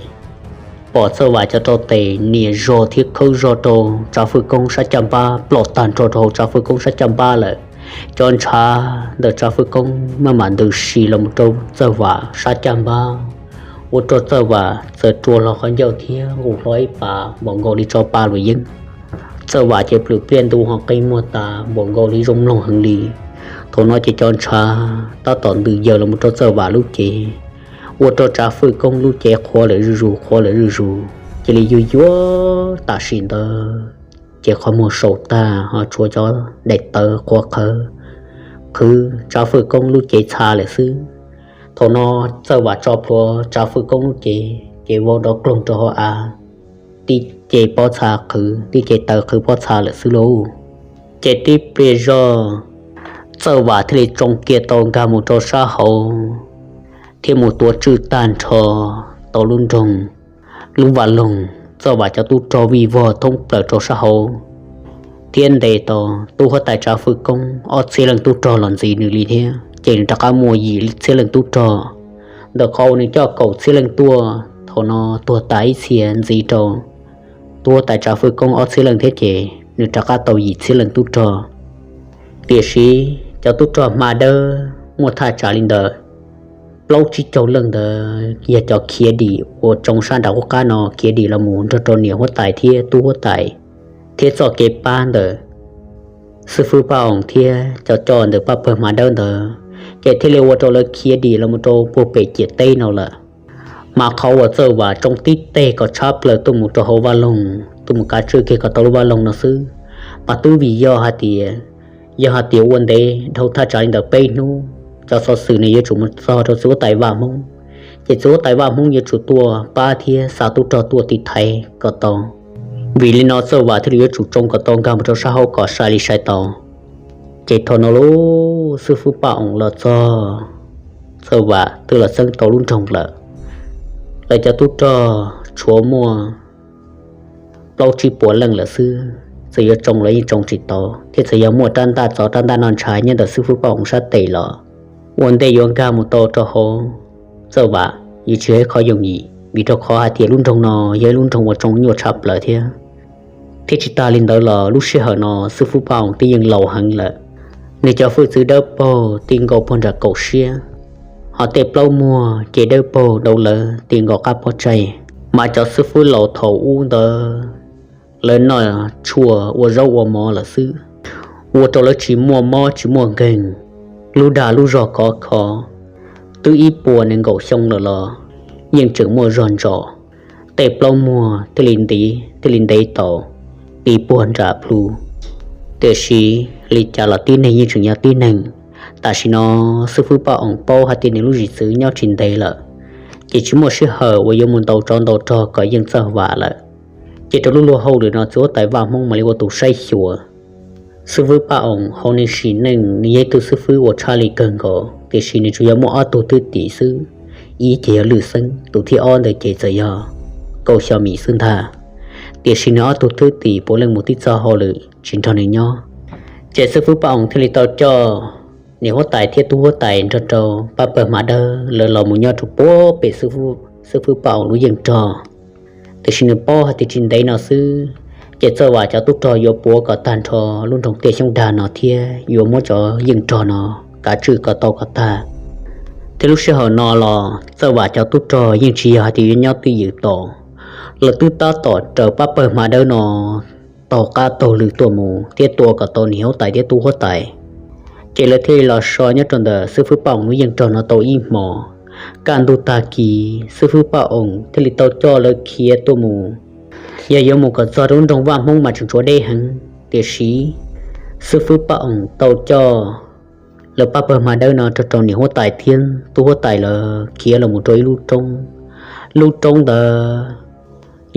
pom Txawj Vam cov rau tes nias zog thiab khawb zog rau Tsav Fwj Koob sab caj npab ploj tag nrho rau hauv Tsav Fwj Koob sab caj npab lawm. Cov ntshav ntawm Tsav Fwj Koob maj mam ntws si los mus rau Txawj Vam sab caj npab, ua rau Txawj Vam txawm rua hlo qhov ncauj thiab nqus hlo ib pas npaum nkaus li tso pa luam yeeb. Txawj Vam ces plwm pliaj ntu ho qi muag tas npaum nkaus li zoo mloog heev li. Thaum no ces cov ntshav tab tom ntws yaws los mus rau Txawj Vam lub cev, ua rau Tsav Fwj Koob lub cev qhuav lawm zuj zus qhuav lawm zuj zus, cia li yuag yuag tam sim ntawd ces qhov muag saum tag ho tshuav cov daim tawv qhuav qhawv, qhwv Tsav Fwj Koob lub cev txha lawm xwb. Thaum no Txawj Vam tso plhuav Tsav Fwj Koob lub cev ces vau nrov kloog rau hauv av, tib ce pob txha qhwv, tib ce taw qhwv pob txha lawm xwb lauj. Ces tib pliag zog Txawj Vam thiaj li tsoo kiag tau nkag mus rau sab hauv thiab mus tuav tswj tag nrho tau lub nroog, lub vaj loog. Txawj Vam cov tub rog vij vog thoob plaws rau sab hauv thiab ntes tau tub huab tais Tsav Fwj Koob ob txhiab leej tub rog los ntxiv nws li thiab, ces nws rov qab muaj yim txhiab leej tub rog. Ntawm qhov uas nws coj kaum txhiab leej tuaj, thaum no tuag tas ib txhia ntxiv rau tub huab tais Tsav Fwj Koob ob txhiab leej thiab ces nws rov qab tau yim txhiab leej tub rog. Tiam sis cov tub rog hma dawb muaj thaj tsam li ntawd plaub tsib caug leej ntawd yog cov khiav dim uas tsoo sab nram qub qab no khiav dim los mus nrog rau niam huab tais thiab tub huab tais thiab txoj kev pab ntawm xib fwb Paj Oos thiab cov coj ntawm paj pawg hma dawb ntawd, ces thiaj li ua rau lawv khiav dim los mus rau puag pem ciam teb no lawm. Mas qhov uas Txawj Vam tsoo tib teg kom tshab plaws tuaj mus rau hauv vaj loog tuaj mus kav tswj kiag kom tau lub vaj loog no xwb, mas twb vim yog hais tias, yog hais tias ua ntev dhau thaj tsam li ntawm peb hnub, cov xov xwm nws yuav tsum mus txog rau txiv huab tais Vaj Hmoob, ces txiv huab tais Vaj Hmoob yuav tsum tuaj pab thiab xa tub rog tuaj tiv thaiv kom tau. Vim li no Txawj Vam thiaj li yuav tsum tsoo kom tau nkag mus rau sab hauv kom sai li sai tau. Ces thaum no lub xib fwb Paj Oos los txog, Txawj Vam twb los txeeb tau lub nroog lawm. Lawv cov tub rog tshuav muaj plaub tsib puas leej lawm xwb, txawm yuav tsoo los yeej tsoo tsis tau thiab. Txawm yog muaj rab ntaj txov rab ntaj noj ntshav nyob ntawm xib fwb Paj Oos sab tes los ua ntej yuav nkag mus tau rau hauv Txawj Vam yuav tsis yog ib qho yooj yim, vim rau qhov hais tias lub nroog no yog ib lub nroog uas tsoo nyuaj tshaj plaws thiab. Thiab tsis tas li ntawd los lub sij hawm no xib fwb Paj Oos twb yeej laus heev lawm, nws cov hwj txwv dawb paug ti nkaus puag nram kaum siab, hos tej plaub muag ces dawb paug dau lawv ti nkaus qab pob tsaig. Mas cov xib fwb laus thaum ub ntawd lawv noj tshuaj ua zaub ua mov lawm xwb, ua rau lawv tsis muaj mob tsis muaj nkeeg. Lub dag lub zog khov kho, twb ib puas nees nkaum xyoo lawm los yeej tseem muaj zog ntsos, tej plaub muag thiaj li ntiv thiaj li ntev taus ti puag nram plhu. Tiam sis li cas los tib neeg yeej tseem yog tib neeg. Tam sim no xib fwb Paj Oos paub hais tias nws lub zim txwv nyob tsis ntev lawm, ces tsis muaj sij hawm uas yuav mus ntaus tsov ntaus rog kom yeej Txawj Vam lawm. Ces rau lub luag hauj lwm no txiv huab tais Vaj Hmoob mam li ua tus saib xyuas. Xib fwb Paj Oos hauv nws sim neej nws yog ib tug xib fwb uas tshaj li kawg nkaus, tiam sis nws tsuas yog muaj ob tug thwj tim xwb, ib ces yog Lwm Xeeb, tus thib ob ntawd ces txawm yog Kaum Xyo Mim xwb ntag. Tiam sis nws ob tug thwj tim puav leej mus tib txoj hauj lwm tsis nrog nws nyob. Ces xib fwb Paj Oos thiaj li tau coj niam huab tais thiab tub huab tais nrog rau pab pawg Hma Dawb lawv los mus nyob rau puag pem xib fwb Paj Oos lub yeej rog. Tiam sis nws paub hais tias tsis ntev no xwb, ces Txawj Vam cov tub rog yuav puav kom tag nrho lub nroog Tiaj Xyoob Dag no thiab yuav muab cov yeej rog no kav tswj kom tau kom tag. Thiab lub sij hawm no los Txawj Vam cov tub rog yeej tsis yog hais tias yuav nyob twj ywm tos, lawv twb tab tom raws pab pawg Hma Dawb no taug qab taug lw tuaj mus thiab tua kom tau niam huab tais thiab tub huab tais. Ces lawv thiaj li los so nyob rau ntawm xib fwb Paj Oos lub yeej rog no tau ib hmos. Kaj ntug tag kis xib fwb Paj Oos thiaj li tau coj lawv khiav tuaj mus, yog yuav mus kom txog rau lub nroog Vaj Hmoob mas tseem tshuav deb heev. Tiam sis xib fwb Paj Oos tau coj lawv pab pawg Hma Dawb no rau rau niam huab tais thiab tub huab tais lawv khiav los mus rau ib lub roob. Lub roob ntawd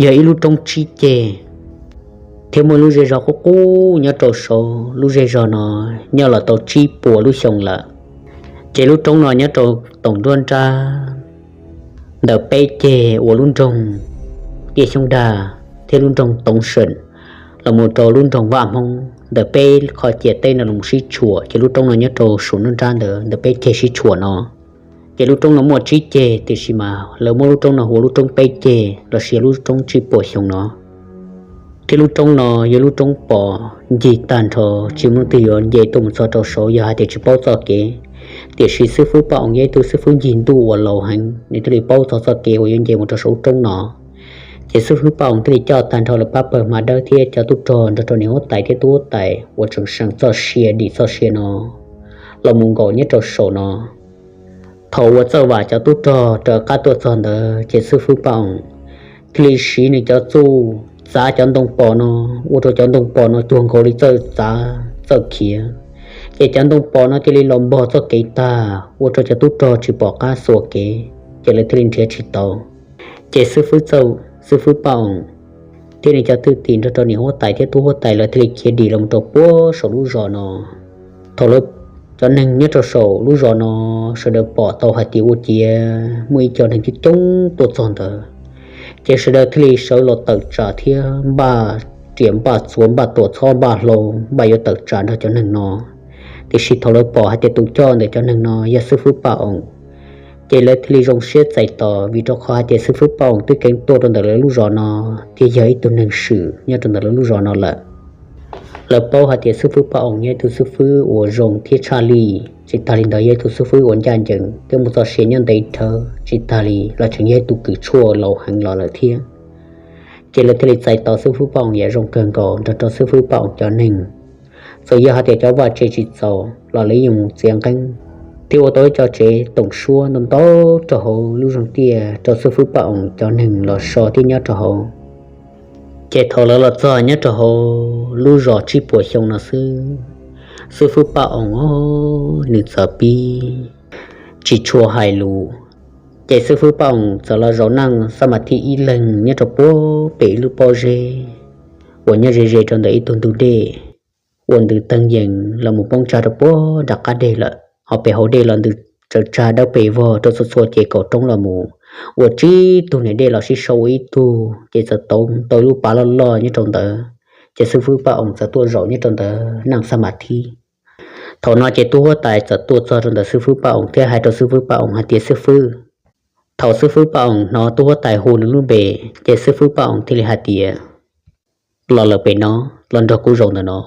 yog ib lub roob tsib ceg thiab muaj lub zej zog qub qub nyob rau saud. Lub zej zog no nyob los tau tsib puas lub xyoo lawm. Ces lub roob no nyob rau toom nruab nrab ntawm peb ceg uas lub nroog Tiaj Xyoob Dag thiab lub nroog Toov Seem los mus rau lub nroog Vaj Hmoob ntawm peb qho ciam teb no los sib tshuam. Ces lub roob no nyob rau saum nruab nrab ntawd ntawm peb ceg sib tshuam no. Ces lub roob no muaj tsib ceg tiam sis mas lawv muab lub roob no hu ua lub roob peb ceg los sis lub roob tsib puas xyoo no. Thiab lub roob no yog lub roob pos ncig tag nrho, tsis muaj leej twg yuav nce tuaj mus txog rau saud yog hais tias tsis paub txoj kev. Tiam sis xib fwb Paj Oos yog ib tug xib fwb ncig ntuj uas laus heev, nws thiaj li paub txog txoj kev uas yuav nce mus rau saum lub roob no. Ces xib fwb Paj Oos thiaj li coj tag nrho lawv pab pawg Hma Dawb thiab cov tub rog nrog rau niam huab tais thiab tub huab tais uas tseem seem txoj sia dim txoj sia no los mus nkaum nyob rau saum no. Thaum uas Txawj Vam cov tub rog raws qab tuaj txog ntawd ces xib fwb Paj Oos thiaj li siv nws cov txuj txav cov ntoo pos no, ua rau cov ntoo pos no cuag nkaus li txawj txav txawj khiav. Ces cov ntoo pos no cia li los npog txoj kev tag, ua rau cov tub rog tsis pom qab xuas kev, ces lawv thiaj li nrhiav tsis tau. Ces xib fwb Paj Oos thiab nws cov thwj tim nrog rau niam huab tais thiab tub huab tais lawv thiaj li khiav dim los rau puag saum lub zos no. Thaum lawv cov neeg nyob rau saum lub zos no sawv daws pom tau hais tias ua ciav muaj ib co neeg coob coob tuaj txog ntawd, ces sawv daws thiaj li sawv los tawm tsam thiab npaj riam npaj txuas npaj tuam txhob npaj hlau npaj yuav tawm tsam nrog cov neeg no. Tiam sis thaum lawv pom hais tias tus coj ntawm cov neeg no yog xib fwb Paj Oos, ces lawv thiaj li zoo siab txais tos, vim rau qhov hais tias xib fwb Paj Oos twb kheev tuaj rau ntawm lawv lub zos no thiab yog ib tug neeg swm nyob rau ntawm lawv lub zos no lawm. Lawv paub hais tias xib fwb Paj Oos yog ib tug xib fwb uas zoo thiab tshaj lij, tsis tas li ntawd yog ib tug xib fwb uas ncaj ncees thiab muaj txoj sia nyob ntev dhawv, tsis tas li los tseem yog ib tug kws tshuaj laus heev los lawm thiab. Ces lawv thiaj li txais tos xib fwb Paj Oos yam zoo kawg nkaus nrog rau xib fwb Paj Oos cov neeg. Txawm yog hais tias cov vaj tse tsis txaus los lawv yeej mus txiav nqeeb thiab ua tau ib co tsev toom suab ntau ntau rau hauv lub zos tiaj rau xib fwb Paj Oos cov neeg los so thiab nyob rau hauv. Ces thaum lawv los txog nyob rau hauv lub zos tsib puas xyoo no xwb, xib fwb Paj Oos nws txawm pib tsis tshua hais lus. Ces xib fwb Paj Oos txawm los zaum naj xab mas thij ib leeg nyob rau puag pem ib lub pob zeb uas nyob ze ze rau ntawm ib tug ntug dej. ua ntws teeg yees los mus poob tsag rau puag nram qab deg lawm. Ho pem hauv dej los ntws tsaws tsag dawb pes vog rau txhua txhua ces kaum roob los mus ua tsib tug niam dej los sib sau ua ib tug ces txawm tau tau ib lub pas loj loj nyob rau ntawd. Ces xib fwb Paj Oos txawm tuaj zaum nyob rau ntawd neej xab mas thib. Thaum no ces tub huab tais txawm tuaj txog rau ntawm xib fwb Paj Oos thiab hais rau xib fwb Paj Oos hais tias, Xib fwb. Thaum xib fwb Paj Oos hnov tub huab tais hu nws lub npe, ces xib fwb Paj Oos thiaj li hais tias, Los lawm pem no, los nrog kuv zaum ntawm no.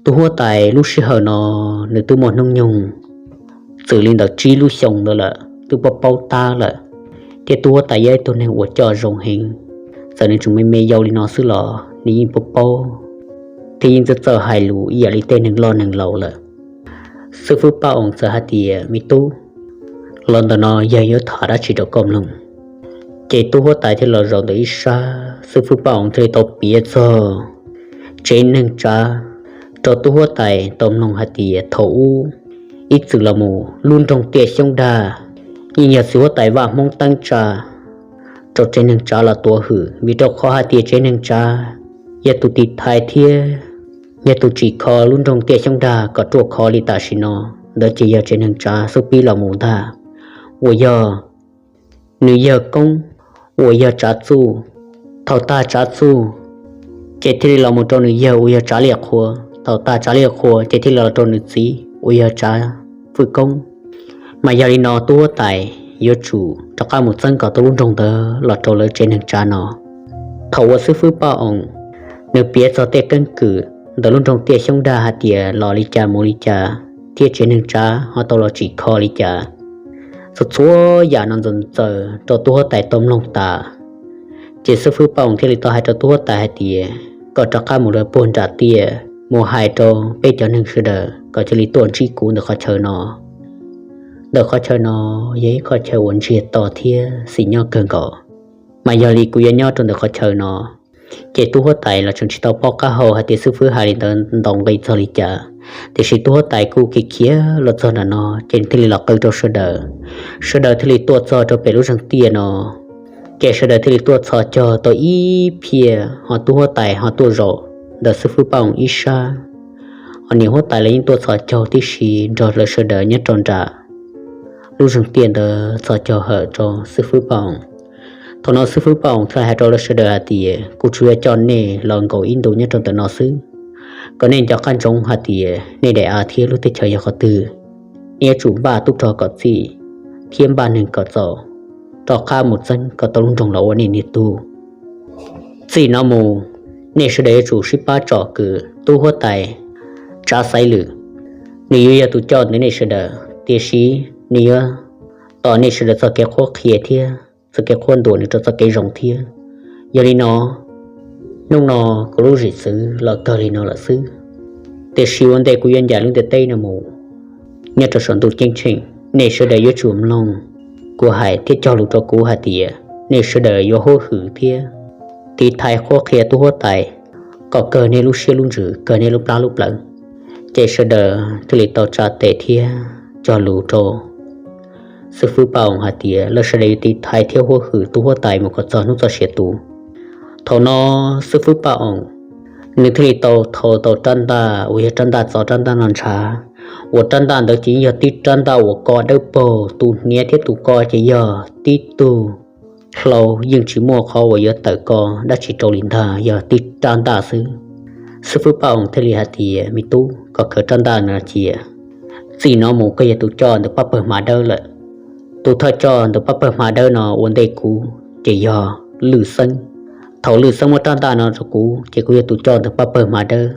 Tub huab tais lub sij hawm no nws twb muaj hnub nyoog txwm li ntawm tsib lub xyoo ntawd lawm, twb paub paub tab lawm, thiab tub huab tais yog ib tug neeg uas coj zoo heev. Txawm nws tseem me me yau li no xwb los nws yeej paub paub thiab yeej txawj txawj hais lus ib yam li tej neeg loj neeg laus lawm. Xib fwb Paj Oos txawm hais tias, Me tub, los ntawm no yog yuav tham dab tsi rau koj mloog. Ces tub huab tais thiaj los zaum ntawm ib sab, xib fwb Paj Oos thiaj li tau piav txog tsev neeg tsav rau tub huab tais tau mloog hais tias thaum ub ib txwm los mus lub nroog Tiaj Xyoob Dag yeej yog txiv huab tais Vaj Hmoob teeb tsa rau tsev neeg tsav los tuav hwm, vim rau qhov hais tias tsev neeg tsav yog tus tiv thaiv thiab yog tus tsim kho lub nroog Tiaj Xyoob Dag kom ruaj khov li tam sim no. Ntawd ces yog tsev neeg tsav xub pib los mus ntag, uas yog nws yawg koob uas yog Tsav Txuj. Thaum tag Tsav Txuj ces thiaj li los mus rau nws yawg uas yog Tsav Liaj Qhua. Thaum tag Tsav Liaj Qhua ces thiaj li los rau nws txiv uas yog Tsav Fwj Koob. Mas yog li no tub huab tais yuav tsum rov qab mus txeeb kom tau lub nroog ntawd los rau lawv tsev neeg tsav no. Thaum uas xib fwb Paj Oos nws piav txog tej keeb kwm ntawm lub nroog Tiaj Xyoob Dag hais tias los li cas mus li cas thiab tsev neeg tsav ho tau los tsim kho li cas, txhua txhua yam no ntxaws ntxaws rau tub huab tais tau mloog tas, ces xib fwb Paj Oos thiaj li tau hais rau tub huab tais hais tias, Koj rov qab mus rau puag nram tiaj mus hais rau peb cov neeg sawv daws kom cia li tuaj ntsib kuv ntawm qhov chaw no. Ntawm qhov chaw no yog ib qhov chaw uas ntsiag to thiab xis nyob kawg nkaus. Mas yog li kuv yuav nyob rau ntawm qhov chaw no. Ces tub huab tais los tseem tsis tau paub qab hau hais tias xib fwb hais li ntawd ntaus nqi txog li cas, tiam sis tub huab tais kuj khiav khiav los txog nram no ces nws thiaj li los qw rau sawv daws. Sawv daws thiaj li tuaj txog rau pem lub zeeg tiaj no, ces sawv daws thiaj li tuaj txhos caug tau ib phiaj, ho tub huab tais ho tuaj zaum ntawm xib fwb Paj Oos ib sab. Ho niam huab tais los yeej tuaj txhos caug tib si nrog lawv sawv daws nyob rau nram lub zeeg tiaj ntawd txhos caug hawm rau xib fwb Paj Oos. Thaum no xib fwb Paj Oos thiaj hais rau lawv sawv daws hais tias, Kuv tsuas yuav coj nej los nkaum ib ntus nyob rau ntawm no xwb, kom nej nco qab ntsoov hais tias nej daim av thiab lub teb chaws yog qhov twg. Nej yuav tsum npaj tub rog kom txhij thiab npaj neeg kom txaus, rov qab mus txeeb kom tau lub nroog los ua nej niaj tug. Txij no mus, nej sawv daws yuav tsum sib pab tsom kwm tub huab tais Tsav Xaiv Lwm. Nws yuav yog tus coj ntawm nej sawv daws, tiam sis nws yuav tos nej sawv daws txoj kev qhuab qhia thiab txoj kev qhuab ntuas nws rau txoj kev zoo thiab. Yog li no, hnub no kuv lub zim txwv los kawg li no lawm xwb, tiam sis ua ntej kuv yuav ncaim lub ntiaj teb no mus, nyob rau saum ntuj ceeb tsheej, nej sawv daws yuav tsum mloog kuv hais thiab cog lus rau kuv hais tias nej sawv daws yuav huab hwm thiab tiv thaiv qhuab qhia tub huab tais kom kawg nej lub siab lub ntsws, kawg nej lub plab lub plawv. Ces sawv daws thiaj li tau tsa tes thiab cog lus rau xib fwb Paj Oos hais tias lawv sawv daws yuav tiv thaiv thiab huab hwm tub huab tais mus kom txog hnub txoj sia tu. Thaum no xib fwb Paj Oos nws thiaj li tau thau tau rab ntaj uas yog rab ntaj txov rab ntaj no ntshav, uas rab ntaj ntawd ces yeej yog tib rab ntaj uas ko dawb paug, tus hniav thiab tus ko ces yog tib tug hlau, yeej tsis muaj qhov uas yuav tawm ko dab tsi rau li ntag, yog tib rab ntaj xwb. Xib fwb Paj Oos thiaj li hais tias, Me tub, koj khaws rab ntaj no cia, txij no mus koj yog tus coj ntawm pab pawg hma dawb lawm. Tus thawj coj ntawm pab pawg hma dawb no ua ntej kuv ces yog Lwm Xeeb. Thaum Lwm Xeeb muab rab ntaj no rau kuv ces kuv yog tus coj ntawm pab pawg hma dawb.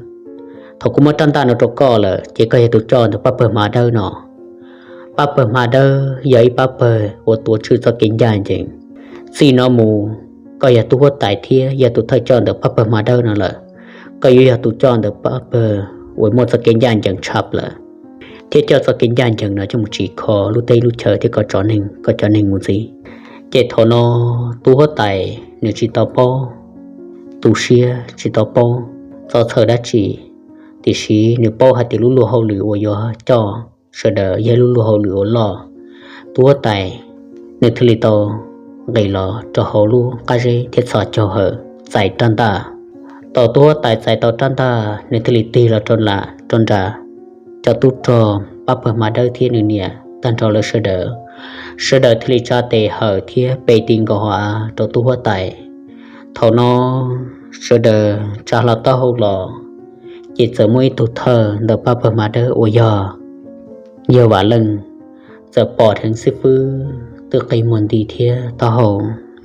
Thaum kuv muab rab ntaj no rau koj lawm ces koj yog tus coj ntawm pab pawg hma dawb no. Pab pawg hma dawb yog ib pab pawg uas tuav tswj txoj kev ncaj ncees. Txij no mus, koj yog tub huab tais thiab yog tus thawj coj ntawm pab pawg hma dawb no lawm. Koj yuav yog tus coj ntawm pab pawg uas muaj txoj kev ncaj ncees tshaj plaws, thiab coj txoj kev ncaj ncees no coj mus tsim kho lub teb lub chaw thiab koj tsev neeg, koj cov neeg mus ntxiv. Ces thaum no tub huab tais nws tsis tau paub tu siab, tsis tau paub txog txhawj dab tsi, tiam sis nws paub hais tias lub luag hauj lwm uas yuav coj sawv daws yog lub luag hauj lwm uas loj. Tub huab tais nws thiaj li tau nqis los rau hauv lub qab zeb thiab txhos caug hawm txais rab ntaj. Thaum tub huab tais txais tau rab ntaj, nws thiaj li tig los rau nram rau nram cov tub rog pab pawg hma dawb thiab nws niam tag nrho lawv sawv daws. Sawv daws thiaj li tsa tes hawm thiab pe ti nkaus hauv av rau tub huab tais. Thaum no sawv daws tsa hlo taub hau los, ces txawm muaj ib tug thawj ntawm pab pawg hma dawb uas yog yawg Vam Leej txawm pom dheev xib fwb twb qi muag nti thiab taub hau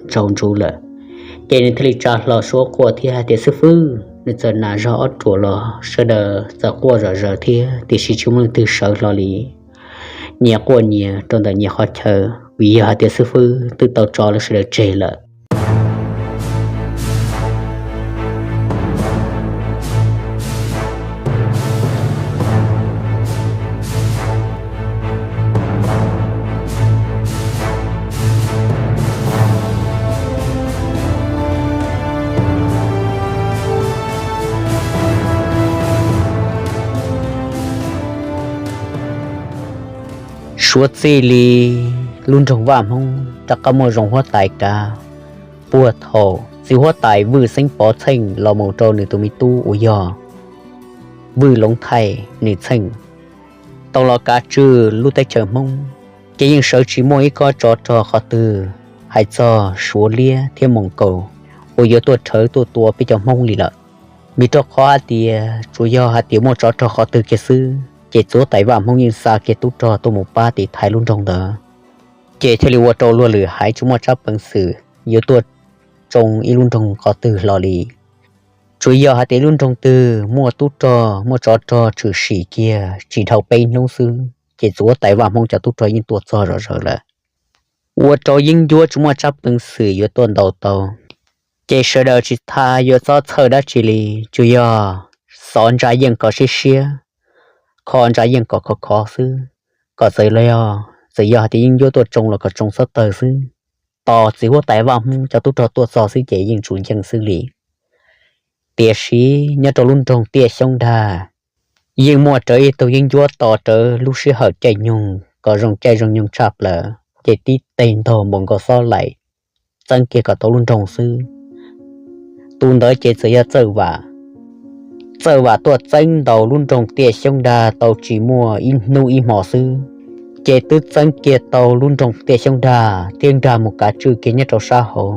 tsaus ntsuv lawm. Ces nws thiaj li tsa hlo suab quaj thiab hais tias, Xib fwb! Nws txawm nas zog ob ruam los sawv daws txawm quaj zom zaws thiab tiam sis tsis muaj leej twg sawv hlo li. Nyias quaj nyias rau ntawm nyias qhov chaw, vim yog hais tias xib fwb twb tau tso lawv sawv daws tseg lawm. Suav txij li lub nroog Vaj Hmoob rov qab muaj zoo huab tais kav, puag thaum txiv huab tais Vwj Xeeb Pov Txheej los mus rau nws tus me tub uas yog Vwj Loov Thaij nws txheej tau los kav tswj lub teb chaws Hmoob, ces yeej sawv tsis muaj ib kob tsov rog qhov twg hais txog Suav liab thiab Moos Kaus uas yuav tuaj rhawv tuaj tua peb cov Hmoob li lawm. Vim rau qhov hais tias tsuas yog hais tias muaj tsov rog qhov twg kiag xwb, ces txiv huab tais Vaj Hmoob yeej xa kiag tub rog tuaj mus pab tiv thaiv lub nroog ntawd, ces thiaj li ua rau luag lwm haiv tsis muaj tsab peev xwm yuav tuaj tsoo ib lub nroog qhov twg hlo li. Tsuas yog hais tias lub nroog twg muaj tub rog muaj tsov rog tshwm sim kiag tsis dhau peb hnub xwb, ces txiv huab tais Vaj Hmoob cov tub rog yeej tuaj txog zom zaws lawm, ua rau yeeb ncuab tsis muaj tsab peev xwm yuav tuaj ntaus tau. Ces sawv daws tsis tas yuav txhob txhawj dab tsi li, tsuas yog xov ntsa yeej kom siab siab, kho ntsa yeej kom khov khov xwb, kom txawm los yog txawm yog hais tias yeeb ncuab tuaj tsoo los kom tsoo txhob tawg xwb. Tos txiv huab tais Vaj Hmoob cov tub rog tuaj txog xwb ces yeej tsum nceej xwb li. Tiam sis nyob rau lub nroog Tiaj Xyoob Dag, yeej muaj rawv ib tug yeeb ncuab tos rawv lub sij hawm caij nyoog kom zoo caij zoo nyoog tshaj plaws, ces tib teg ntog npaum nkaus xob laim txeeb kiag kom tau lub nroog xwb. Tus ntawd ces txawm yog Txawj Vam. Txawj Vam tuaj txeeb ntaus lub nroog Tiaj Xyoob Dag tau tsis muaj ib hnub ib hmo xwb, ces twb txeeb kiag tau lub nroog Tiaj Xyoob Dag thiab nkag mus kav tswj kiag nyob rau sab hauv,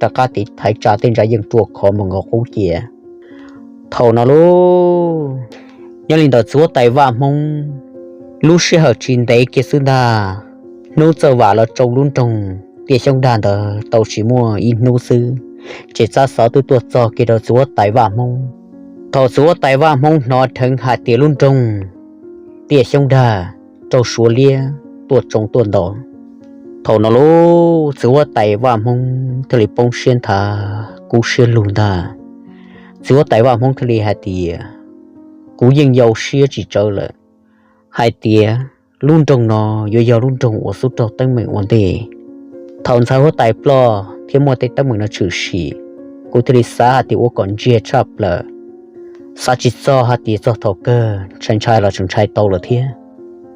rov qab tiv thaiv tsa tej ntsa yeej ruaj khov mus nkaus qub cia. Thaum no lauj, nyob li ntawd txiv huab tais Vaj Hmoob lub sij hawm tsis ntev kiag xwb ntag, hnub Txawj Vam los tsoo lub nroog Tiaj Xyoob Dag ntawd tau tsis muaj ib hnub xwb, ces tsab xov twb tuaj txog kiag rau txiv huab tais Vaj Hmoob. Thaum txiv huab tais Vaj Hmoob hnov dheev hais tias lub nroog Tiaj Xyoob Dag raug Suav liab tuaj tsoo tuaj ntaus, thaum no lauj, txiv huab tais Vaj Hmoob thiaj li poob siab nthav kub siab lug ntag. Txiv huab tais Vaj Hmoob thiaj li hais tias, kuv yeej yau siab tsis tsawg lawm, hais tias lub nroog no yuav yog lub nroog uas xub raug teeb meem ua ntej. Thaum ntxhais huab tais ploj thiab muaj tej teeb meem no tshwm sim, kuv thiaj li xav hais tias ua kom ntsiag tshaj plaws, xav tsis txog hais tias txog thaum kawg ntshai ntshai los tseem ntshai tau lawm thiab.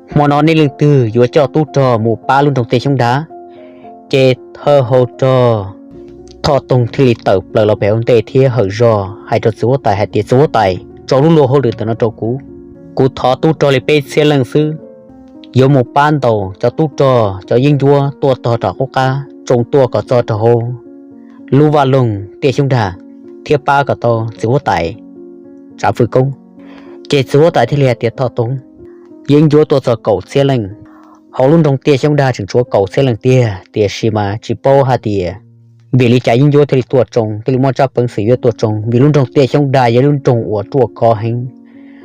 Hmo no nej leej twg yuav coj tub rog mus pab lub nroog Tiaj Xyoob Dag? Ces thawj hau rog Thoj Toog thiaj li tawm plaws los pem hauv ntej thiab hawm zog hais rau txiv huab tais hais tias, txiv huab tais, tso lub luag hauj lwm ntawm no rau kuv. Kuv thov tub rog li peb txhiab leej xwb, yuav mus pab ntaus cov tub rog cov yeeb ncuab tuaj tog rov qub qab tsoo tuaj kom txog rau hauv lub vaj loog Tiaj Xyoob Dag, thiab pab kom tau txiv huab tais Tsav Fwj Koob. Ces txiv huab tais thiaj li hais tias, Thoj Toog, yeeb ncuab tuaj txog kaum txhiab leej, hauv lub nroog Tiaj Xyoob Dag tseem tshuav kaum txhiab leej tiag, tiam sis mas tsis paub hais tias vim li cas yeeb ncuab thiaj li tuaj tsoo, thiaj li muaj tsab peev xwm yuav tuaj tsoo, vim lub nroog Tiaj Xyoob Dag yog lub nroog uas ruaj khov heev,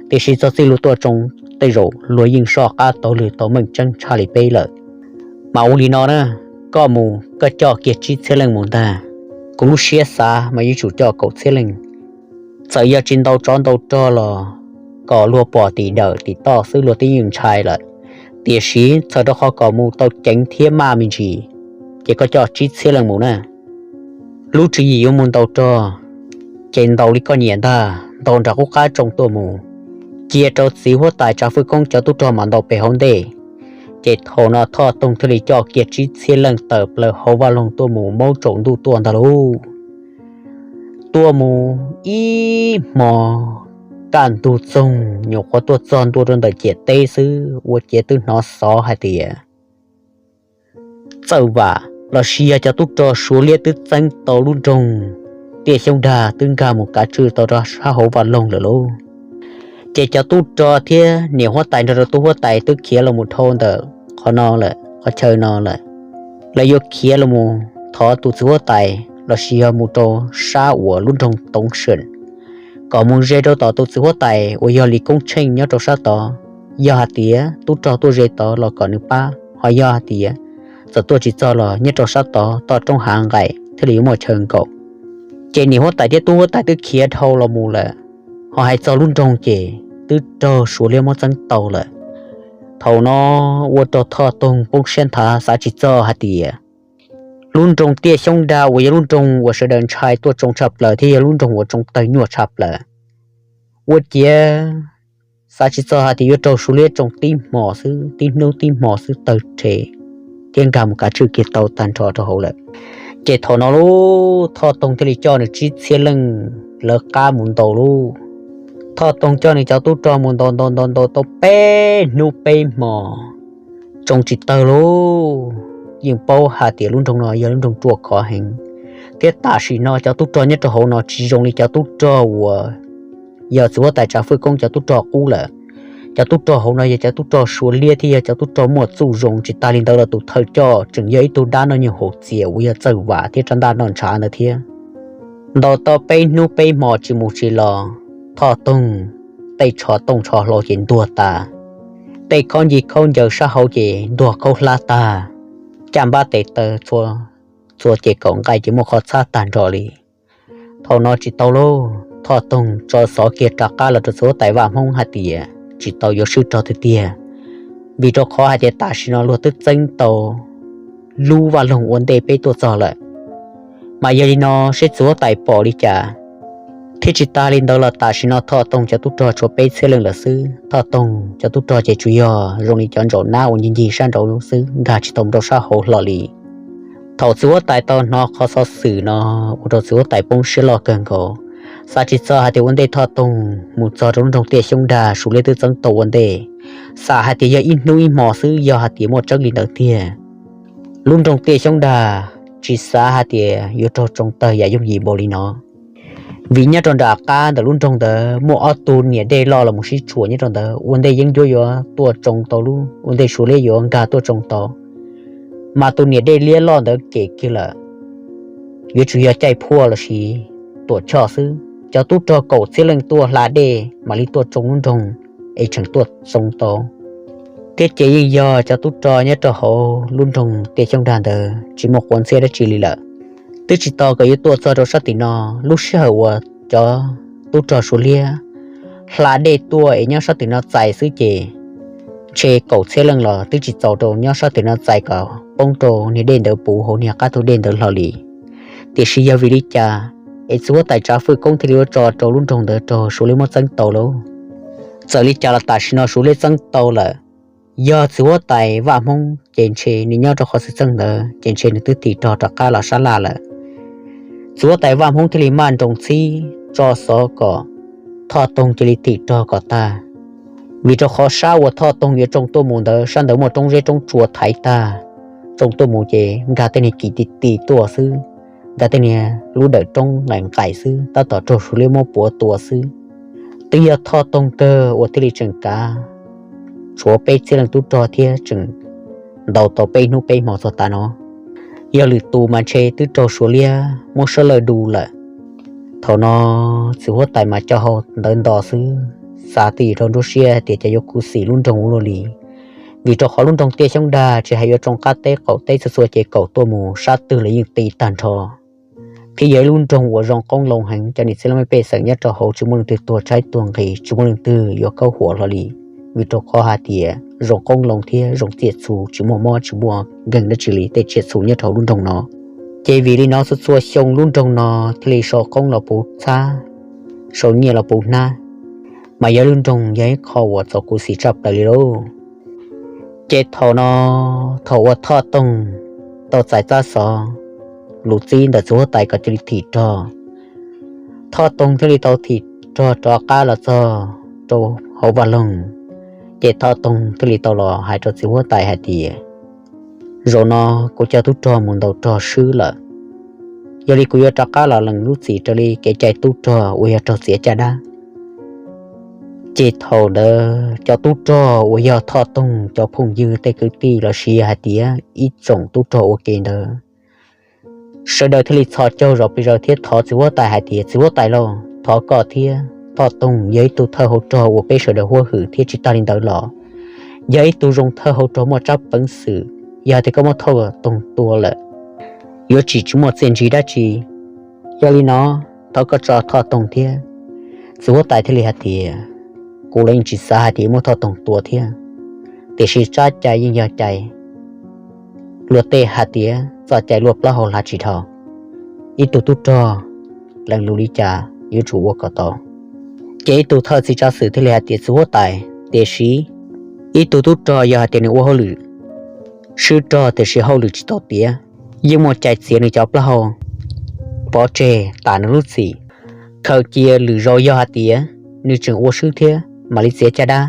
tiam sis txog txij luag tuaj tsoo tej zaum luag yeej soj qab taug lw tau meej tseeb tshaj li peb lawm. Mas ua li no na, koj mus koj coj kiag tsib txhiab leej mus ntag, kuv lub siab xav mas yuav tsum coj kaum txhiab leej. Txawm yog tsis ntaus tsov ntaus rog los kom luag pom tim dawm tim toj xwb luag twb yeej ntshai lawm, tiam sis txhawm rau qhov kom mus tau ceev thiab maj me ntsis, ces koj coj tsib txhiab leej mus na. Lub tswv yim yuav mus ntaus rog, ces ntaus li koj nyiam ntag, ntaus nram qub qab tsoo tuaj mus, cia rau txiv huab tais Tsav Fwj Koob cov tub rog mam ntaus pem hauv ntej. Ces thaum no Thoj Toog thiaj li coj kiag tsib txhiab leej tawm plaws hauv vaj loog tuaj mus maub tsaus ntuj tuaj ntag lauj. Tuaj mus ib hmo kaj ntug txoog nyuam qhuav tuaj txog ntua rau ntawm ciam teb xwb ua ciav twb hnov xov hais tias Txawj Vam los sis yog cov tub rog Suav liab twb txeeb tau lub nroog Tiaj Xyoob Dag twb nkag mus kav tswj tau rau sab hauv vaj loog lawm lauj. Ces cov tub rog thiab niam huab tais nrog rau tub huab tais twb khiav los mus dhau ntawm qhov no lawm, qhov chaw no lawm. Lawv yuav khiav los mus thov tus txiv huab tais los sis yog mus rau sab uas lub nroog Toov Seem, kom mus ze rau tom tus txiv huab tais uas yog Lis Koob Tsheej nyob rau sab tod. Yog hais tias tub rog tuaj ze tod los kom nws pab, ho yog hais tias txawm tuaj tsis txog los nyob rau sab tod toj roob hav nqaim thiaj li yuav muaj chaw nkaum. Ces niam huab tais thiab tub huab tais twb khiav dhau los mus lawm, ho hais txog lub nroog ces twb raug Suav liab muab txeeb tau lawm. Thaum no ua rau Thoj Toog poob siab nthav xav tsis txog hais tias lub nroog Tiaj Xyoob Dag uas yog lub nroog uas sawv daws ntshai tuaj tsoo tshaj plaws thiab yog lub nroog uas tsoo tawg nyuaj tshaj plaws. Ua ciav xav tsis txog hais tias yuav raug Suav liab tsoo tib hmo xwb, tib hnub tib hmo xwb tawg rhe thiab nkag mus kav tswj kiag tau tag nrho rau hauv lawm. Ces thaum no lauj, Thoj Toog thiaj li coj nws tsib txhiab leej lawv qab mus ntaus lauj. Thoj Toog coj nws cov tub rog mus ntaus ntaus ntaus ntaus tau peb hnub peb hmo tsoo tsis tawg lauj. Yeej paub hais tias lub nroog no yog lub nroog ruaj khov heev, thiab tam sim no cov tub rog nyob rau hauv no tsis zoo li cov tub rog uas yog txiv huab tais Tsav Fwj Koob cov tub rog qub lawm. Cov tub rog hauv no yog cov tub rog Suav liab thiab yog cov tub rog muaj txuj zoo. Tsis tas li ntawd los tus thawj coj tseem yog ib tug dab noj nyuag hauv txias uas yog Txawj Vam thiab rab ntaj noj ntshav ntawd thiab. Ntaus tau peb hnub peb hmo tsis mus tsis los, Thoj Toog tej tsho tooj tsho hlau ces ntuag tas, tej khaub ncaws khaub ncaws sab hauv ces ntuag khaub hlab tag, caj npab tes taw txhua ces kaum nqaij ces muaj qhov txhab tag nrho li. Thaum no tsis tau lauj, Thoj Toog tso xov kiag rov qab los rau txiv huab tais Vaj Hmoob hais tias tsis tau, yuav swb rog tiag tiag, vim rau qhov hais tias tam sim no luag twb txeeb tau lub vaj loog ua ntej peb tuaj txog lawm. Mas yog li no seb txiv huab tais pom li cas. Thiab tsis tas li ntawd los tam sim no Thoj Toog cov tub rog tshuav peb txhiab leej lawm xwb. Thoj Toog cov tub rog ces tsuas yog zoo li cov ntsaum nab uas ncig ncig sab nraud xwb, nkag tsis tau mus rau sab hauv hlo li. Thaum txiv huab tais tau hnov qhov xov xwm no, ua rau txiv huab tais poob siab loj kawg nkaus, xav tsis txog hais tias ua ntej Thoj Toog mus txog rau lub nroog Tiaj Xyoob Dag Suav liab twb txeeb tau ua ntej, xav hais tias yog ib hnub ib hmo xwb, yog hais tias muaj tseeb li ntawd tiag, lub nroog Tiaj Xyoob Dag tsis xav hais tias yuav raug tsoo tawg yam yooj yim npaum li no. Vim nyob rau nram qab ntawm lub nroog ntawd muaj ob tug niam dej loj los mus sib tshuam nyob rau ntawd, ua ntej yeeb ncuab yuav tuaj tsoo tau lub, ua ntej Suav liab yuav nkag tuaj tsoo tau, mas tus niam dej liab loj ntawd kem kiag lawm, yuav tsum yog caij phuaj los sis tuam choj xwb. Cov tub rog kaum txhiab leej tuaj hla dej mam li tuaj tsoo lub nroog es tseem tuaj tsoo tau. Thiab ces yeej yog cov tub rog nyob rau hauv lub nroog Tiaj Xyoob Dag ntawd tsis muaj quav ntxhiab dab tsi li lawm. Twb tsis tau kom yuav tuaj txog rau sab tim no, lub sij hawm uas cov tub rog Suav liab hla dej tuaj es nyob sab tim no txais xwb ces ntshe kaum txhiab leej los twb tsis txaus rau nyob sab tim no txais kom poob rau niag dej ntawd puv hauv niag qab tug dej ntawd hlo li. Tiam sis yog vim li cas es txiv huab tais Tsav Fwj Koob thiaj li yuav tso rau lub nroog ntawd raug Suav liab muab txeeb tau lauj? Txawm li cas los tam sim no Suav liab txeeb tau lawm. Yog txiv huab tais Vaj Hmoob ces ntshe nws nyob rau qhov xwm txheej ntawd ces ntshe nws twb thim rog rov qab los sab laj lawm. Txiv huab tais Vaj Hmoob thiaj li maj nroos txhib tso xov kom Thoj Toog cia li thim rog kom tag, vim rau qhov sab uas Thoj Toog yuav tsoo tuaj mus ntawd sab ntawd muaj roob zeb roob tsua thaiv tag. Tsoo tuaj mus ces nkag tej niag kis ti ti tuaj xwb, nkag tej niag lub dawm roob nqaim nqaim xwb, tab tom raug Suav liab muab puav tua xwb. Twb yog Thoj Toog kawg uas thiaj li tseem kav tshuav peb txhiab leej tub rog thiab tseem ntaus tau peb hnub peb hmo txog tav no. Yog lwm tus mas ntshe twb raug Suav liab muab sab lawj du lawm. Thaum no txiv huab tais mas coj hau ntawv nto xwb, xav twj ywm rau nruab siab hais tias cas yuav khuv xim lub nroog ua luaj li. Vim rau qhov lub nroog Tiaj Xyoob Dag tsis hais yuav tsoo qab teb qaum teb txhua txhua ces kaum tuaj mus sab twg los yeej ti tag nrho, thiab yog ib lub nroog uas zoo qoob loo heev, cov niam txiv laj mej pej xeem nyob rau hauv tsis muaj leej twg tuag tshaib tuag nqhis, tsis muaj leej twg yuav khaub huam hlo li. Vim rau qhov hais tias zoo qoob loo thiab zoo txiaj txhu, tsis muaj mob tsis muaj nkeeg dab tsi li tej tsiaj txhu nyob rau hauv lub nroog no. Ces vim li no txhua txhua xyoo lub nroog no thiaj li sau qoob los puv txhab, sau nyiaj los puv hnab, mas yog lub nroog yog ib qho uas txaus khuv xim tshaj plaws li lauj. Ces thaum no, thaum uas Thoj Toog tau txais txab xov lus txib ntawm txiv huab tais kom cia li thim rog, Thoj Toog thiaj li tau thim rog rov qab los txog rau hauv vaj loog. Ces Thoj Toog thiaj li tau los hais rau txiv huab tais hais tias, zaum no kuv coj tub rog mus ntaus rog swb lawm. Yog li kuv yuav rov qab los lees lub txim raws li kev cai tub rog uas yog raug txiav caj dab. Ces thaum ntawd cov tub rog uas yog Thoj Toog cov phooj ywg tej kwv tij los sis hais tias ib tsoom tub rog ua ke ntawd, sawv daws thiaj li txhos caug zos pes zaws thiab thov txiv huab tais hais tias, txiv huab tais lauj, thov koj thiab, Thoj Toog yog ib tug thawj hauv rog uas peb sawv daws huab hwm thiab tsis tag li ntawd los yog ib tug zoo thawj hauv rog muaj tsab peev xwm. Yog hais tias koj muab Thoj Toog tua lawm, yuav tsis tsis muaj txiaj ntsig dab tsi. Yog li no, thov koj tso Thoj Toog thiab. Txiv huab tais thiaj li hais tias, kuv los yeej tsis xav hais tias muab Thoj Toog tua thiab, tiam sis tsab cai yeej yog cai. Luag tej hais tias txoj cai luaj plaub hau hlav tsis dhau. Ib tug tub rog lees lus li cas yuav tsum ua kom tau. Ces ib tug thawj txiv tsav xwm thiaj li hais tias, txiv huab tais, tiam sis ib tug tub rog yog hais tias nws ua hauj lwm swb rog tiam sis hauj lwm tsis tau tiav, yeej muaj cai txiav nws cov plaub hau pov tseg tas nws lub txim. Khaws cia lwm zaus yog hais tias nws tseem ua swb thiab mam li txiav caj dab,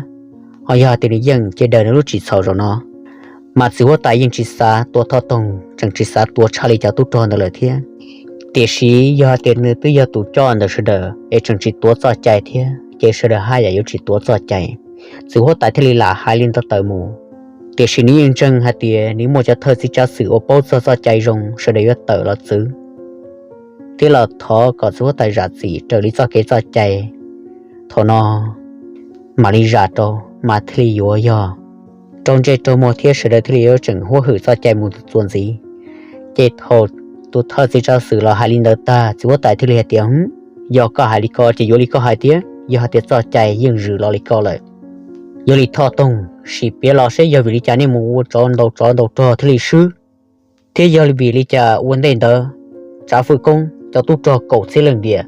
ho yog hais tias nws yeej cia daws nws lub txim txhaum zaum no. Mas txiv huab tais yeej tsis xav tua Thoj Toog, tseem tsis xav tua tshaj li cov tub rog ntawd lawm thiab. Tiam sis yog hais tias nws twb yog tus coj ntawm sawv daws es tseem tsis tuav txoj cai thiab ces sawv daws haj yam yuav tsis tuav txoj cai. Txiv huab tais thiaj li lam hais li ntawd tawm mus. Tiam sis nws yeej ntseeg hais tias nws muaj cov thawj txiv tsav xwm uas paub txog txoj cai zoo sawv daws yuav tawm los txwv thiab los thov kom txiv huab tais zam txim raws li txoj kev txoj cai. Thaum no mam li zam rau, mas thiaj li yuav yog raug ntsej raug muag thiab sawv daws thiaj li yuav tseem huab hwm txoj cai mus txuas ntxiv. Ces thaum tus thawj txiv tsav xwm los hais li ntawd tag, txiv huab tais thiaj li hais tias, yog koj hais li ko ces yuav li koj hais thiab, yog hais tias txoj cai yeej zwm los li ko lawm. Yog li Thoj Toog, sim piav los seb yog vim li cas nej mus ua tsov ntaus tsov ntaus rog thiaj li swb, thiab yog vim li cas ua ntej ntawd Tsav Fwj Koob cov tub rog kaum txhiab leej diam,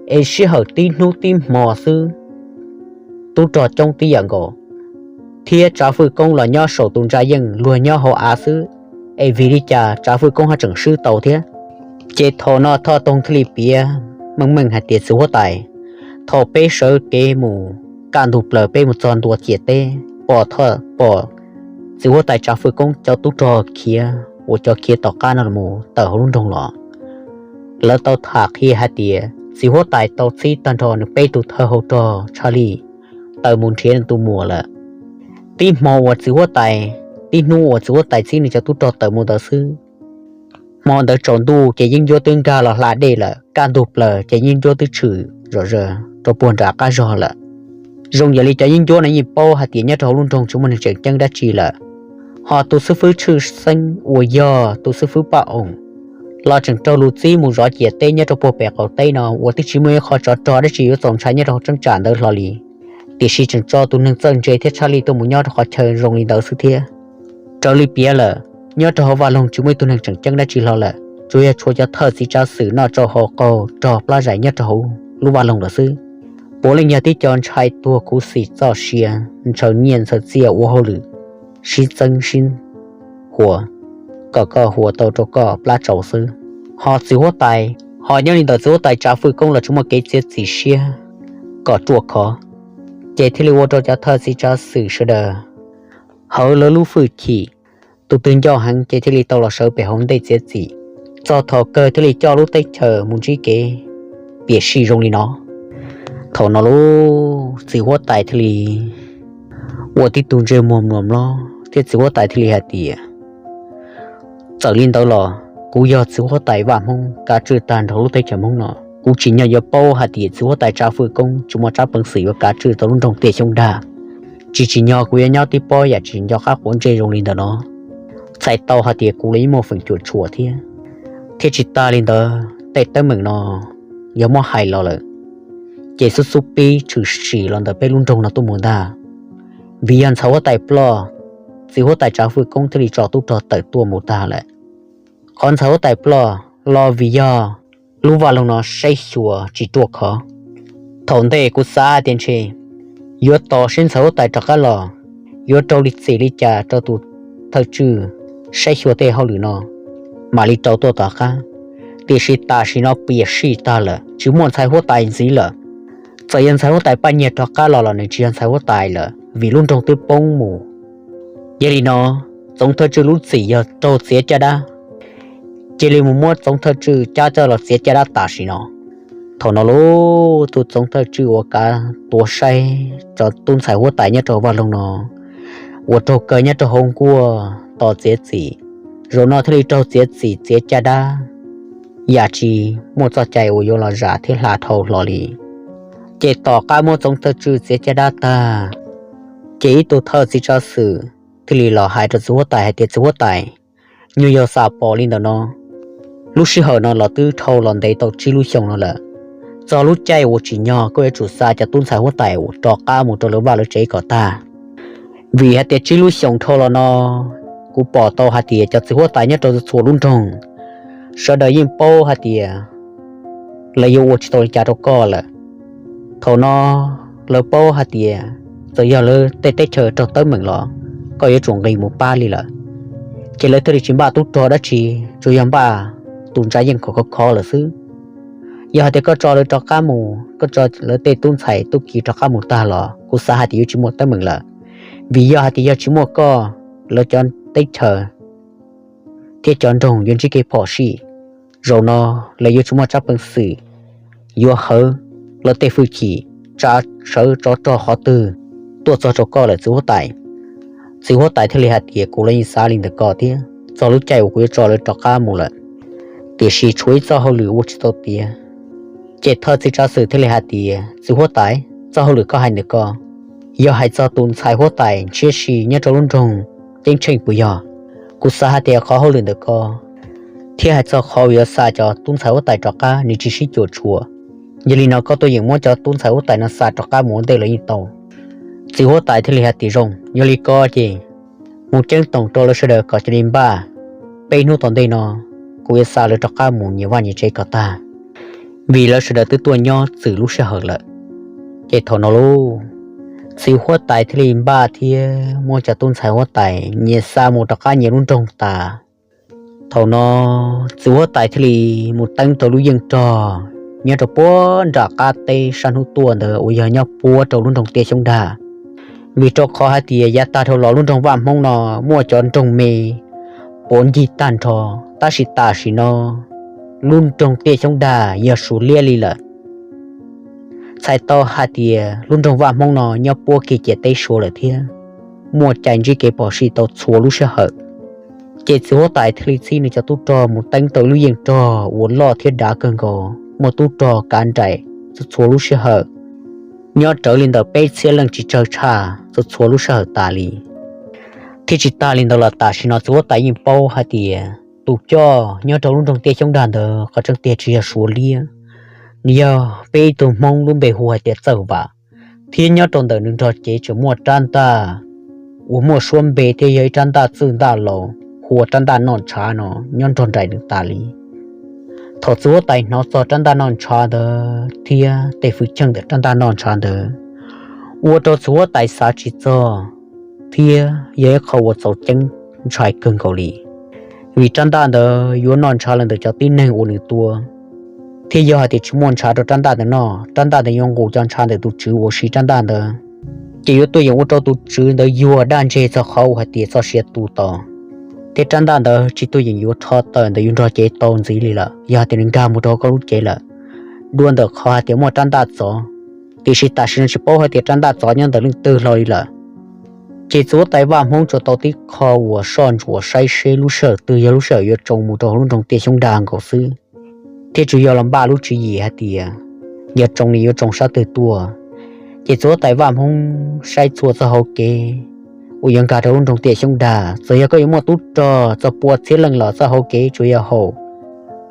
es sij hawm tib hnub tib hmo xwb tub rog coob tib yam nkaus, thiab Tsav Fwj Koob los nyob saum tus ntsa yeej luag nyob hauv av xwb, es vim li cas Tsav Fwj Koob haj tseem swb tau thiab? Ces thaum no Thoj Toog thiaj li piav meej meej hais tias, txiv huab tais, thaum peb sawv kev mus kaj ntug plaws peb mus txog ntua ciam teb, pom, pom txiv huab tais Tsav Fwj Koob cov tub rog khiav uas cov khiav tom qab no los tawm hauv lub nroog los. Lawv tau tham qhia hais tias txiv huab tais tau txib tag nrho nws peb tug thawj hauv rog tshaj li tawm mus nrhiav nws tus muam lawm. Tib hmo uas txiv huab tais, tib hnub uas txiv huab tais txib nws cov tub rog tawm mus ntawd xwb, hmo ntawd tsaus ntuj ces yeeb ncuab twb nkag los hla dej lawm, kaj ntug plaws ces yeeb ncuab twb tshwm zom zaws rau puag nram qab zog lawm. Zoo yam li cov yeeb ncuab no yeej paub hais tias nyob rau hauv lub nroog tsis muaj neeg tseem ceeb dab tsi lawm. Ho tus xib fwb tshwj xeeb uas yog tus xib fwb Paj Oom los tseem raug lus txib mus zov ciam teb nyob rau puag pem qaum teb no uas twb tsis muaj ib qho tsov rog dab tsi yuav txaus ntshai nyob rau hauv cheeb tsam ntawd hlo li. Tiam sis tseem tso tus neeg txawj ntse thiab tshaj li tuaj mus nyob rau qhov chaw zoo li ntawd xwb thiab. Raws li piav lawm, nyob rau hauv vaj loog tsis muaj ib tug neeg tseem ceeb dab tsi hlo lawm, tsuas yog tshuav cov thawj txiv tsav xwm noj tsau haus qaug rog plab zais nyob rau hauv lub vaj loog lawm xwb. Puav leej yog tib co ntshai tuag khuv xim txoj sia, ntshaw nyiaj ntshaw txiaj ua hauj lwm sib txeeb sib huas kom koj huas tau rau koj plab tsau xwb. Ho txiv huab tais, ho nyob li ntawm txiv huab tais Tsav Fwj Koob los tsis muaj kev txiav txim siab kom ruaj khov, ces thiaj li ua rau cov thawj txiv tsav xwm sawv daws hawv lawv lub hwj chim, tus twg ncauj heev ces thiaj li tau los sawv pem hauv ntej txiav txim, txog thaum kawg thiaj li coj lub teb chaws mus ntsib kev piam sij zoo li no. Thaum no lub txiv huab tais thiaj li ua tib tug ntsej muag mluas mlob thiab txiv huab tais thiaj li hais tias, txawm li ntawd los kuv yog txiv huab tais vaj Hmoob kav tswj tag nrho lub teb chaws Hmoob no, kuv tsim nyog yuav paub hais tias txiv huab tais Tsav Fwj Koob tsis muaj tsab peev xwm yuav kav tswj tau lub nroog Tiaj Xyoob Dag, tsis tsim nyog kuv yuav nyob tib pob yam tsis nco qab quav ntsej zoo li ntawm no. Txhais tau hais tias kuv los yeej muaj feem cuam tshuam thiab. Thiab tsis tas li ntawd tej teeb meem no yog muab hais los lawm, ces xub xub pib tshwm sim los ntawm peb lub nroog no tuaj mus ntag. Vim yog ntxhais huab tais ploj, txiv huab tais Tsav Fwj Koob thiaj li tso tub rog tawm tuaj mus tag lawm. Qhov ntxhais huab tais ploj los vim yog lub vaj loog no saib xyuas tsis ruaj khov. Thaum ntej kuv xav tias ntshe yuav tos seb ntxhais huab tais rov qab los, yuav raug li txim li cas rau tus thawj tswj saib xyuas tej hauj lwm no, mam li rau tuaj tom qab. Tiam sis tam sim no piam sij tag lawm, tsis muaj ntxhais huab tais ntxiv lawm. Txawm yog ntxhais huab tais Paj Nyiag rov qab los los nws tsis yog ntxhais huab tais lawm vim lub nroog twb poob mus. Yog li no, Txoov Thawj Tswj lub txim yog raug txiav caj dab. Cia li mus muab Txoov Thawj Tswj cab coj los txiav caj dab tam sim no. Thaum no lauj, tus Txoov Thawj Tswj uas kav tuav saib cov tub ntxhais huab tais nyob rau vaj loog no uas raug kaw nyob rau hauv nkuaj tos txiav txim, zaum no thiaj li raug txiav txim txiav caj dab, yam tsis muaj txoj cai uas yuav los zam thiab hla dhau hlo li. Ces tom qab muab Txoov Thawj Tswj txiav caj dab tag, ces ib tug thawj txiv tsav xwm thiaj li los hais rau txiv huab tais hais tias, txiv huab tais, nyuag yog xam pom li ntawm no, lub sij hawm no los twb dhau los ntev tau tsib lub xyoos no lawm. Txog lub caij uas tsim nyog koj yuav tsum xa cov tub ntxhais huab tais uas rov qab mus rau lawv vaj lawv tsev kom tag. Vim hais tias tsib lub xyoos dhau los no, kuv pom tau hais tias cov txiv huab tais nyob rau txhua lub nroog, sawv daws yeej paub hais tias lawv yuav ua tsis tau li cas rau koj lawm. Thaum no lawv paub hais tias txawm yog lawv tej teb chaws raug teeb meem los koj yuav tsum nqis mus pab li lawm. Ces lawv thiaj li tsis npaj tub rog dab tsi, tsuas yog npaj tus ntsa yeej khov khov khov lawm xwb. Yog hais tias koj tso lawv rov qab mus, koj tso lawv tej tub ntxhais tub kiv rov qab mus tag los kuv xav hais tias yuav tsis muaj teeb meem lawm. Vim yog hais tias yog tsis muaj koj, lawv cov teb chaws thiab cov nroog yuav ntsib kev phom sij. Zaum no lawv yuav tsis muaj tsab peev xwm yuav hawv lawv tej hwj chim tsa sawv tsov rog qhov twg tuaj txog rau koj lawm txiv huab tais. Txiv huab tais thiaj li hais tias, kuv los yeej xav li ntawm koj thiab, txog lub caij uas kuv yuav tso lawv rov qab mus lawm, tiam sis tshuav ib txoj hauj lwm ua tsis tau tiav. Ces thawj txiv tsav xwm thiaj li hais tias, txiv huab tais, txoj hauj lwm koj hais ntawm ko, yog hais txog tus ntxhais huab tais ntshiab si nyob rau lub nroog Ceeb Tsheej puas yog? Kuv xav hais tias qhov hauj lwm ntawm ko thiab hais txog qhov uas yuav xa cov tub ntxhais huab tais rov qab nws tsis sib cuam tshuam. Yog li no koj tuaj yeem muab cov tub ntxhais huab tais no xa rov qab mus ua ntej lawv yeej tau. Txiv huab tais thiaj li hais tias, zoo, yog li ko ces mus ceeb toom rau lawv sawv daws kom cia li npaj, peb hnub tom ntej no kuv yuav xa lawv rov qab mus nyias vaj nyias tsev kom tag, vim lawv sawv daws twb tuaj nyob txwm lub sij hawm lawm. Ces thaum no lauj, txiv huab tais thiaj li npaj thiab muab cov tub ntxhais huab tais nyias xa mus rov qab nyias lub nroog tas. Thaum no txiv huab tais thiaj li mus teeb rau lub yeej rog nyob rau puag nram qab teb sab hnub tuaj ntawd uas yog nyob puab rau lub nroog Tiaj Xyoob Dag. Vim rau qhov hais tias yav tag dhau los lub nroog Vaj Hmoob no muaj cov nroog me puav ncig tag nrho, tab sis tam sim no lub nroog Tiaj Xyoob Dag yog Suav liab li lawm. Txhais tau hais tias lub nroog Vaj Hmoob no nyob puab kiag ciam teb Suav lawm thiab, muaj cai ntsib kev phom sij tau txhua lub sij hawm. Ces txiv huab tais thiaj li txib nws cov tub rog mus teeb tau ib lub yeej rog uas loj thiab dav kawg nkaus, muaj tub rog kav nraim txhua txhua lub sij hawm, nyob rawv li ntawm peb txhiab leej tsis tsawg tshaj txhua txhua lub sij hawm tas li. Thiab tsis tas li ntawd los tam sim no txiv huab tais yeej paub hais tias tus coj nyob rau lub nroog Tiaj Xyoob Dag ntawd qhov tseeb tiag tsis yog Suav liab, nws yog peb ib tug Hmoob lub npe hu hais tias Txawj Vam, thiab nyob rau ntawm nws nrog cev tseem muaj rab ntaj uas muaj suab npe thiab yog ib rab ntaj txwj ntaj laus hu ua rab ntaj noj ntshav no nyob nrog nraim nws tas li. Thaum txiv huab tais hnov txog rab ntaj noj ntshav ntawd thiab tej hwj chim ntawm rab ntaj noj ntshav ntawd, ua rau txiv huab tais xav tsis txog, thiab yog ib qho uas txaus ceeb ntshai kawg nkaus li. Vim rab ntaj ntawd yuav noj ntshav los ntawm cov tib neeg uas nws tua, thiab yog hais tias tsis muaj ntshav rau rab ntaj ntawd noj, rab ntaj ntawd yuav nqus cov ntshav ntawm tus tswv uas siv rab ntaj ntawd, ces yuav tuaj yeem ua rau tus tswv ntawd yuag daj ntseg txog qhov uas hais tias txoj sia tu tod. Thiab rab ntaj ntawd tsis tuaj yeem yuav rho tawm ntawm yus nrog cev tau ntxiv li lawm yog hais tias nws nkag mus rau koj lub cev lawm, dua ntawm qhov hais tias muaj rab ntaj txov. Tiam sis tam sim no tsis paub hais tias rab ntaj txov nyob ntawm leej twg hlo li lawm. Ces txiv huab tais Vaj Hmoob tsuas tau tib qho uas soj ntsuam saib seb lub sij hawm twg yog lub sij hawm yuav tsoo mus rau hauv lub nroog Tiaj Xyoob Dag nkaus xwb, thiab tsuas yog los npaj lub tswv yim hais tias yog tsoo li yuav tsoo sab twg tuaj. Ces txiv huab tais Vaj Hmoob saib txhua txoj hauv kev uas yuav nkag rau lub nroog Tiaj Xyoob Dag, txawm yog koj yuav muaj tub rog txog pua txhiab leej los txoj hauv kev tsuas yog haum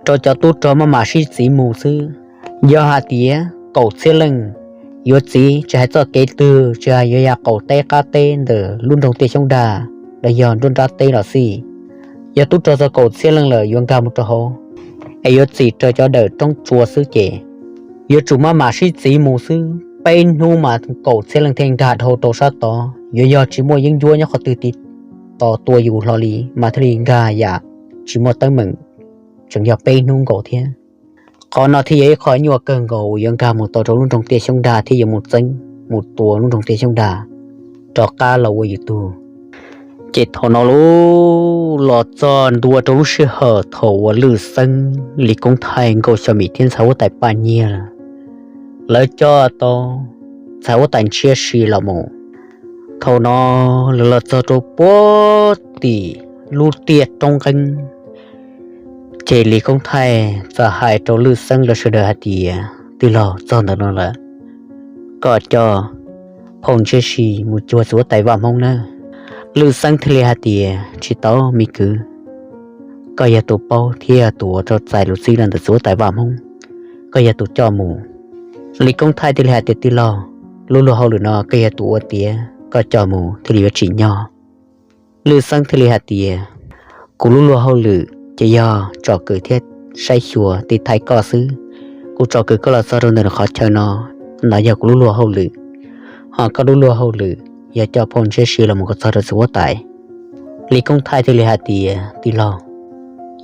rau cov tub rog maj mam sib txiv mus xwb. Yog hais tias kaum txhiab leej yuav txiv tsis hais txoj kev twg, tsis hais yuav ya qaum teb qab teb ntawm lub nroog Tiaj Xyoob Dag los yog nruab nrab teb los xij, yog tub rog txog kaum txhiab leej lawm yuav nkag mus rau hauv es yuav txim raws cov dawm roob tsua xwb ces yuav tsum maj mam sib txiv mus xwb. Peb hnub mas kaum txhiab leej thiaj nkag dhau rau sab tod, yuav yog tsis muaj yeeb ncuab nyob qhov twg tiv tos tua yus hlo li mas thiaj li nkag yam tsis muaj teeb meem. tseem yog peb hnub nkaus thiab. Qhov no thiaj yog ib qho nyuaj kawg nkaus uas yuav nkag mus tau rau lub nroog Tiaj Xyoob Dag thiab yuav mus txeeb mus tua lub nroog Tiaj Xyoob Dag rov qab los ua yus tug. Ces thaum no los txog ntua rau lub sij hawm thaum uas Lwj Xeeb, Lis Koob Thaij, Nkauj Xyo Mim thiab ntxhais huab tais Paj Nyiag lawv coj tau ntxhais huab tais Ntshiab Si los mus. Thaum no lawv los txog rau puag tim lub tiaj roob nqeeb, ces Lis Koob Thaij txawm hais rau Lwj Xeeb lawv sawv daws hais tias, Tij laug, txog ntawm no lawm, koj coj phauj Ntshiab Si mus cuag txiv huab tais Vaj Hmoob nawb. Lwj Xeeb thiaj li hais tias, Tsis tau, me kwv, koj yog tus paub thiab yog tus uas tau txais lus txib los ntawm txiv huab tais Vaj Hmoob, koj yog tus coj mus. Lis Koob Thaij thiaj li hais tias, Tij laug, lub luag hauj lwm no koj yog tus ua tiav, koj coj mus thiaj li yuav tsim nyog. Lwj Xeeb thiaj li hais tias, Kuv lub luag hauj lwm ces yog tsom kwm thiab saib xyuas tiv thaiv koj xwb. Kuv tsom kwm koj los txog rau ntawm qhov chaw no, no yog kuv lub luag hauj lwm. Ho koj lub luag hauj lwm yog coj phauj Ntshiab Si los mus kom txog rau txiv huab tais. Lis Koob Thaij thiaj li hais tias, Tij laug,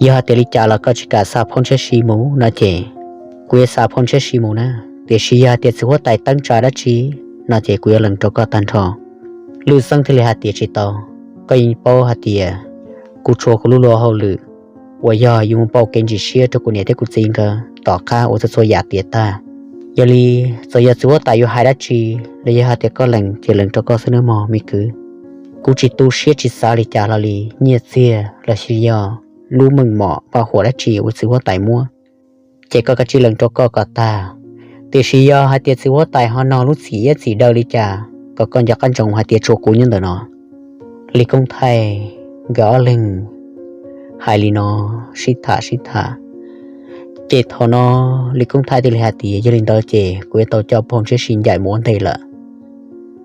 yog hais tias li cas los koj tsis kam xa phauj Ntshiab Si mus no ces kuv yuav xa phauj Ntshiab Si mus na. Tiam sis yog hais tias txiv huab tais teeb tsa dab tsi no ces kuv yuav lees rau koj tag nrho. Lwj Xeeb thiaj li hais tias, Tsis tau, koj yeej paub hais tias kuv tshuav kuv lub luag hauj lwm uas yog yuav mus pauj kev ntsis siab rau kuv niam thiab kuv txiv nkawd tom qab uas txhua txhua yam tiav tag. Yog li, txawm yog txiv huab tais yuav hais dab tsi los yog hais tias koj lees ces lees rau koj xwb nawb mog me kwv. Kuv tsis tu siab tsis xav li cas hlo li, nyiaj txiag los sis yog lub meej mom vaj huam dab tsi uas txiv huab tais muab, ces koj kav tsij lees rau koj kom tag. Tiam sis yog hais tias txiv huab tais ho nog lub txim iab txim daw li cas, kom koj nco qab ntsoov hais tias tshuav kuv nyob ntawm no. Lis Koob Thaij nkawd ob leeg hais li no, sib tham sib tham. Ces thaum no Lis Koob Thaij thiaj li hais tias, Yog li ntawd ces kuv yuav tau coj phauj Ntshiab Si ncaim mus ua ntej lawm,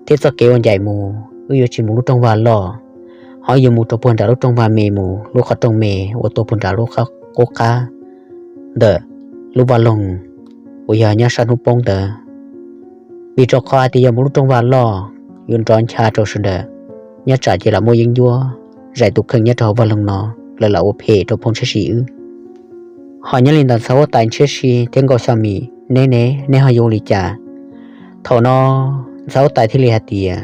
thiab txoj kev uas ncaim mus wb yuav tsis mus lub rooj vag loj, ho yuav mus rau puag nram lub rooj vag me, mus lub qhov rooj me uas tuaj puag nram lub qub qab ntawm lub vaj loog uas yog nyob sab hnub poob ntawd. Vim rau qhov hais tias yog mus lub rooj vag loj yuav nrov ncha rau sawv daws, nyob tsam ces lam muaj yeeb ncuab zais tus kheej nyob rau hauv vaj loog no, lawv lam ua phem rau phauj Ntshiab Si wb. Ho nyob li ntawm ntxhais huab tais Ntshiab Si thiab Nkauj Xyo Mim, neb ne, neb ho yuav ua li cas? Thaum no ntxhais huab tais thiaj li hais tias,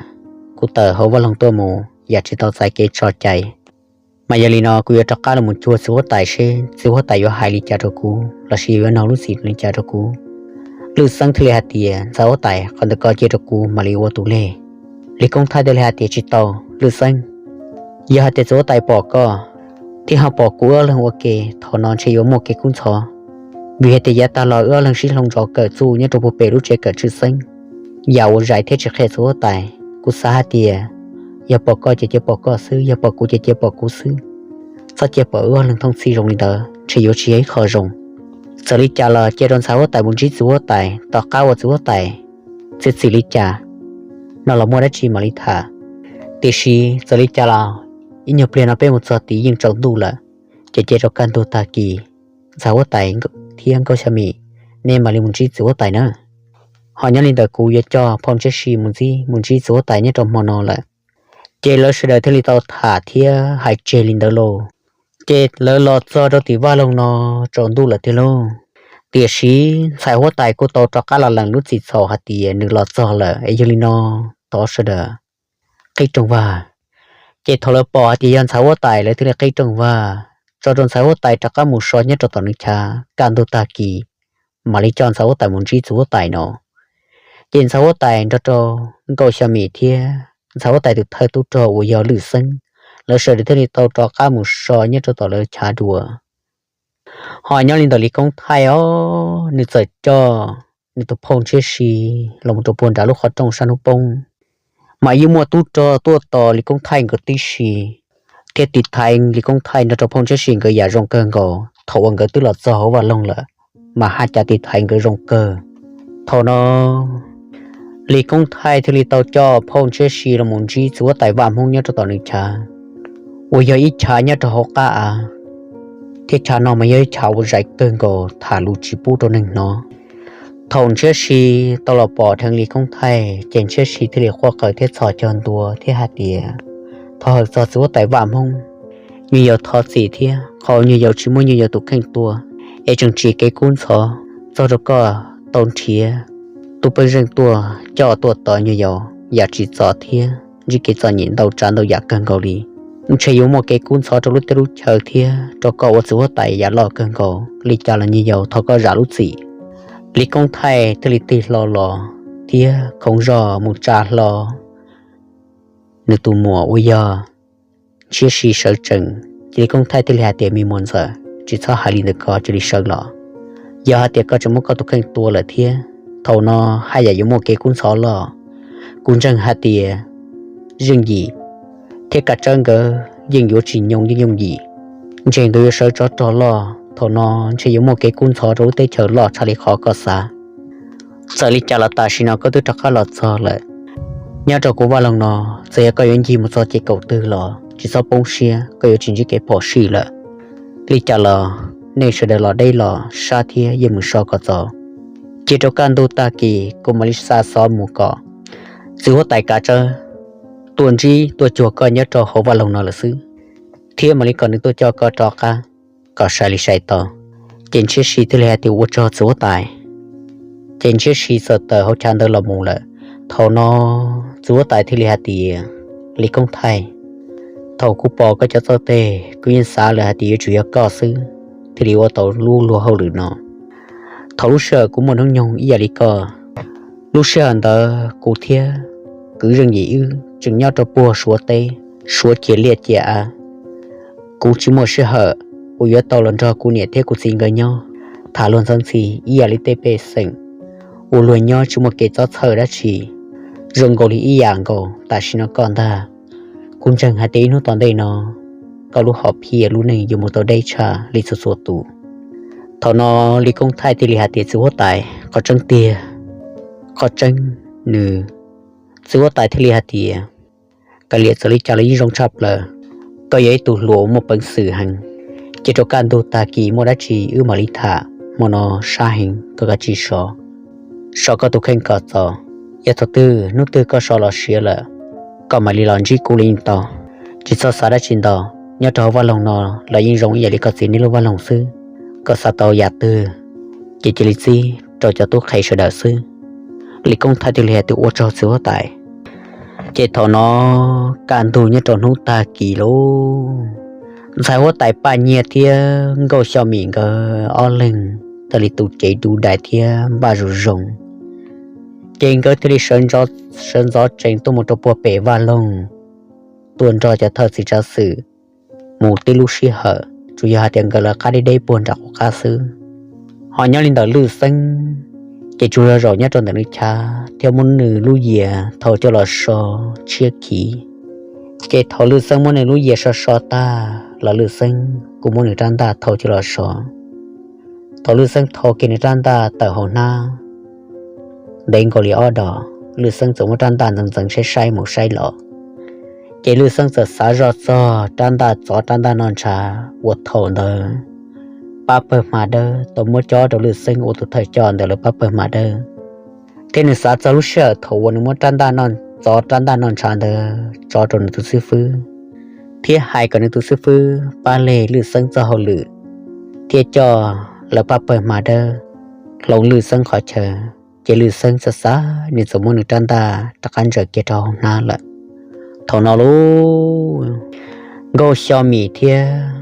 Kuv tawm hauv vaj loog tuaj mus yam tsis tau txais kev tso cai, mas yog li no kuv yuav rov qab los mus cuag txiv huab tais seb txiv huab tais yuav hais li cas rau kuv los sis yuav nug lub txim li cas rau kuv. Lwj Xeeb thiaj li hais tias, Ntxhais huab tais, qhov ntawd koj cia rau kuv mam li ua tus leg. Lis Koob Thaij thiaj li hais tias, Tsis tau, Lwj Xeeb, yog hais tias txiv huab tais pom koj thiab ho pom kuv wb ob leeg ua ke, thaum no ntshe yuav muaj kev kub ntxhov, vim hais tias yav tag los wb ob leeg sib hloov ntsov kawm txuj nyob rau puag pem lub tsev kawm tshwj xeeb. Yam uas zais thiab tsis qhia txiv huab tais, kuv xav hais tias yog pom koj ces cia pom koj xwb, yog pom kuv ces cia pom kuv xwb. Txhob cia pom wb ob leeg thooj txhij zoo li ntawd, ntshe yuav tsis yog ib qho zoo. Txawm li cas los cia rau ntxhais huab tais mus ntsib txiv huab tais, tom qab uas txiv huab tais txiav txim li cas no los muaj dab tsi mam li tham. Tiam sis txawm li cas los ib nyuag pliag no peb mus txog tid yeej tsaus ntuj lawm, ces cia rau kaj ntug tag kis ntxhais huab tais thiab Nkauj Xya Mim, neb mam li mus ntsib txiv huab tais na. Ho nyob li ntawd kuv yuav coj phauj Ntshiab Si mus ntsib, mus ntsib txiv huab tais nyob rau hmo no lawm. Ces lawv sawv daws thiaj li tau tham thiab hais tseg li ntawd lauj. Ces lawv los txog rau tim vaj loog no tsaus ntuj lawm tiag lauj. Tiam sis ntxhais huab tais kuj tau rov qab los lees lub txim txhaum hais tias nws los txog lawm es yog li no thov sawv daws qhib rooj vag. Ces thaum lawv pom hais tias yog ntxhais huab tais lawv thiaj li qhib rooj vag tso rau ntxhais huab tais rov qab mus so nyob rau tom nws chav, kaj ntug tag kis mam li coj ntxhais huab tais mus ntsib txiv huab tais no. Ces ntxhais huab tais nrog rau Nkauj Xya Mim thiab ntxhais huab tais tus thawj tub rog uas yog Lwm Xeeb, lawv sawv daws thiaj li tau rov qab mus so nyob rau tom lawv chav dua. Ho nyob li ntawm Lis Koob Thaij os, nws txawm coj nws tus phauj Ntshiab Si los mus rau puag nram lub qhov rooj sab hnub poob, mas yeej muaj tub rog tuaj tos Lis Koob Thaij nkawd tib si, thiab tiv thaiv Lis Koob Thaij nrog rau phauj Ntshiab Si nkawd yam zoo kawg nkaus thaum uas nkawd twb los txog hauv vaj loog lawm, mas haj cas tiv thaiv nkawd zoo kawg. Thaum no Lis Koob Thaij thiaj li tau coj phauj Ntshiab Si los mus ntsib txiv huab tais Vaj Hmoob nyob rau tom nws chav, uas yog ib chav nyob rau hauv qab av, thiab chav no mas yog ib chav uas zais kawg nkaus tham lus tsis pub rau neeg hnov. Thaum Ntshiab Si tau los pom dheev Lis Koob Thaij ces Ntshiab Si thiaj li quaj qw thiab txhos caug ntua thiab hais tias, Thov hawm txog txiv huab tais Vaj Hmoob, nws yuav thov txim thiab qhov nyuag yaus tsis muaj nyuag yaus tus kheej tua, es tseem tsim kev kub ntxhov txog rau koj tau nrhiav tub pej xeem tuaj coj tuaj tos nyuag yaus yam tsim txom thiab ntsib kev txom nyem ntau tsav ntau yam kawg nkaus li. Ntshe yuav muaj kev kub ntxhov rau lub teb lub chaw thiab rau koj ua txiv huab tais yam loj kawg nkaus li cas los nyuag yaus thov koj zam lub txim. Lis Koob Thaij thiaj li tig hlo los thiab khoov zog mus tsa hlo nws tus muam uas yog Ntshiab Si sawv tsees, ces Lis Koob Thaij thiaj li hais tias, Me muam ntxawm, tsis txhob hais li ntawd ko, cia li sawv los. Yog hais tias koj tseem muab koj tus kheej tua lawm thiab, thaum no haj yam yuav muaj kev kub ntxhov loj. Kuv ntseeg hais tias Zeej Yim thiab Kav Tsawb nkawd yeej yuav tsis nyoo yeej yooj yim. Ntshe nkawd yuav sawv tsov rog loj, thaum no ntshe yuav muaj kev kub ntxhov rau lub teb chaws loj tshaj li qhov koj xav. Txawm li cas los tam sim no koj twb rov qab los txog lawm. Nyob rau kuv vaj loog no, txawm yog koj yuav ncig mus txog ces kaum twg los tsis txhob poob siab, koj yuav tsis ntsib kev phom sij lawm. Li cas los nej sawv daws los deb los sab thiab yeej mus so kom txaus. Cia rau kaj ntug tag kis kuv mam li xa xov mus kom txiv huab tais Kav Tsawb tuaj ntsib tuaj cuag koj nyob rau hauv vaj loog no lawm xwb, thiab mam li kom nws tuaj coj koj rov qab kom sai li sai tau. Ces Ntshiab Si thiaj li hais tias, Ua tsaug txiv huab tais. Ces Ntshiab Si txawm tawm hauv chav ntawd los mus lawm. Thaum no txiv huab tais thiaj li hais tias, Lis Koob Thaij, thaum kuv pom koj cov txoj teg kuv yeej xav lawm hais tias yuav tsum yog koj xwb thiaj li ua tau lub luag hauj lwm no. Thaum lub sij hawm kuv muaj hnub nyoog ib yam li koj, lub sij hawm ntawd kuv thiab kwv Zeej Yim wb tseem nyob rau puag Suav teb, Suav cia liaj cia av. Kuv tsis muaj sij hawm uas yuav tau los nrog kuv niam thiab kuv txiv nkawd nyob tham luag ntxhi ntxhi ib yam li tej pej xeem uas luag nyob tsis muaj kev txob txhawj dab tsi, zoo nkaus li ib yam nkaus tam sim no koj ntag. Kuv ntseeg hais tias ib hnub tom ntej no koj lub hom phiaj lub neej yuav mus tau deb tshaj li txhua txhua tus. Thaum no Lis Koob Thaij thiaj li hais tias, Txiv huab tais, qhov tseeb tiag, qhov tseeb nws. Txiv huab tais thiaj li hais tias, Kav liam, txawm li cas los yeej zoo tshaj plaws. Koj yog ib tug hluas uas muaj peev xwm heev. Cia rau kaj ntug tag kis muaj dab tsi wb mam li tham, hmo no sab heev koj kav tsij so, so koj tus kheej kom txaus. Yog thaum twg hnub twg koj so los siav lawm, koj mam li los ntsib kuv los yeej tau. Tsis txhob xav dab tsi ntau, nyob rau hauv vaj loog no los yeej zoo ib yam li koj txiv nej lub vaj loog xwb. Koj xav tau yam twg ces cia li txib rau cov tub qhe sawv daws xwb. Lis Koob Thaij thiaj li hais tias, Ua tsaug txiv huab tais. Ces thaum no kaj ntug nyob rau hnub tag kis lauj, ntxhais huab tais Paj Nyiag thiab Nkauj Xyo Mim nkawd ob leeg thiaj li tu cev du dais thiab npaj zoo zoo. Ces nkawd thiaj li sawv ntxov tsees tuaj mus rau puag pem vaj loog, tuaj nrog cov thawj txiv tsav xwm mus tib lub sij hawm, tsuas yog hais tias nkawd lawv qab deb deb puag nram qub qab xwb. Ho nyob li ntawm Lwj Xeeb, ces tsuas yog zaum nyob rau ntawm nws chav thiab muab nws lub yias thau coj los so tshiab khiv. Ces thaum Lwj Xeeb muab nws lub yias so so tag los Lwj Xeeb kuj muab nws rab ntaj thau coj los so. Thaum Lwj Xeeb thau kiag nws rab ntaj tawm hauv hnab ntev nkaus li ob dos, Lwj Xeeb txawm muab rab ntaj ntxeev ntxeev saib saib mus saib los. Ces Lwj Xeeb txawm xav zoj txog rab ntaj txov rab ntaj noj ntshav uas thaum ntawd pab pawg hma dawb tau muab cob rau Lwj Xeeb ua tus thawj coj ntawm lawv pab pawg hma dawb, thiab nws xav txog lub sij hawm thaum uas nws muab rab ntaj txov rab ntaj noj ntshav ntawd tso rau nws tus xib fwb, thiab hais kom nws tus xib fwb pab leg Lwj Xeeb txoj hauj lwm, thiab coj lawv pab pawg hma dawb hloov Lwj Xeeb qhov chaw. Ces Lwj Xeeb xav xav nws txawm muab nws rab ntaj rov qab ntsaws kiag rau hauv hnab lawm. Thaum no lauj, Nkauj Xyo Mim thiab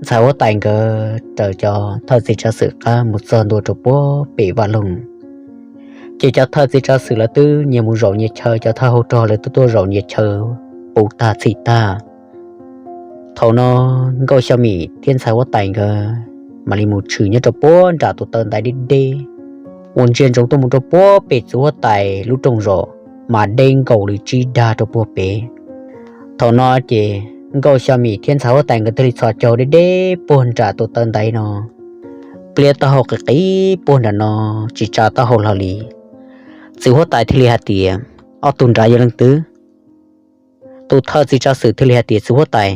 ntxhais huab tais nkawd raws cov thawj txiv tsav xwm qab mus txog ntua rau puag pem vaj loog. Ces cov thawj txiv tsav xwm lawv twb nyias mus zaum nyias chaw, cov thawj hauv rog lawv twb tuaj zaum nyias chaw puv tag txhim tag. Thaum no Nkauj Xyo Mim thiab ntxhais huab tais nkawd mam li mus tshwm nyob rau puag nram tus taw ntaiv deb deb uas ntsia ntsoov tuaj mus rau puag pem txiv huab tais lub rooj zos, mas deb nkaus li tsib dag rau puag pem. Thaum no ces Nkauj Xyo Mim thiab ntxhais huab tais nkawd thiaj li txhos caug deb deb puag nram tus taw ntaiv no, pliab taub hau qis qis puag nram no, tsis tsa taub hau hlo li. Txiv huab tais thiaj li hais tias, Ob tug nrad yog leej twg? Tus thawj txiv tsav xwm thiaj li hais tias, Txiv huab tais,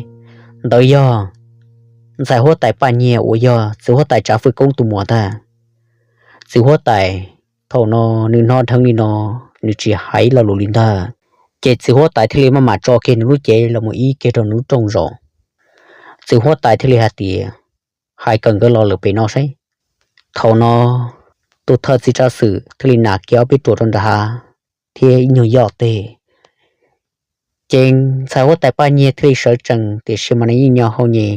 ntawd yog ntxhais huab tais Paj Nyiag uas yog txiv huab tais Tsav Fwj Koob tus muam ntag. Txiv huab tais thaum no nws hnov dheev li no, nws tsis hais lo lus li ntag. Ces txiv huab tais thiaj li maj mam tso kiag nws lub cev los mus ib kiag rau nws lub rooj zos. Txiv huab tais thiaj li hais tias, hais kom nkawd los lawm pem no seb. Thaum no tus thawj txiv tsav xwm thiaj li nam kiag ob peb ruam rau nram hav thiab ib nyuag yoj teg. Ces ntxhais huab tais Paj Nyiag thiaj li sawv tsees, tiam sis mas nws yeej nyo hau nyem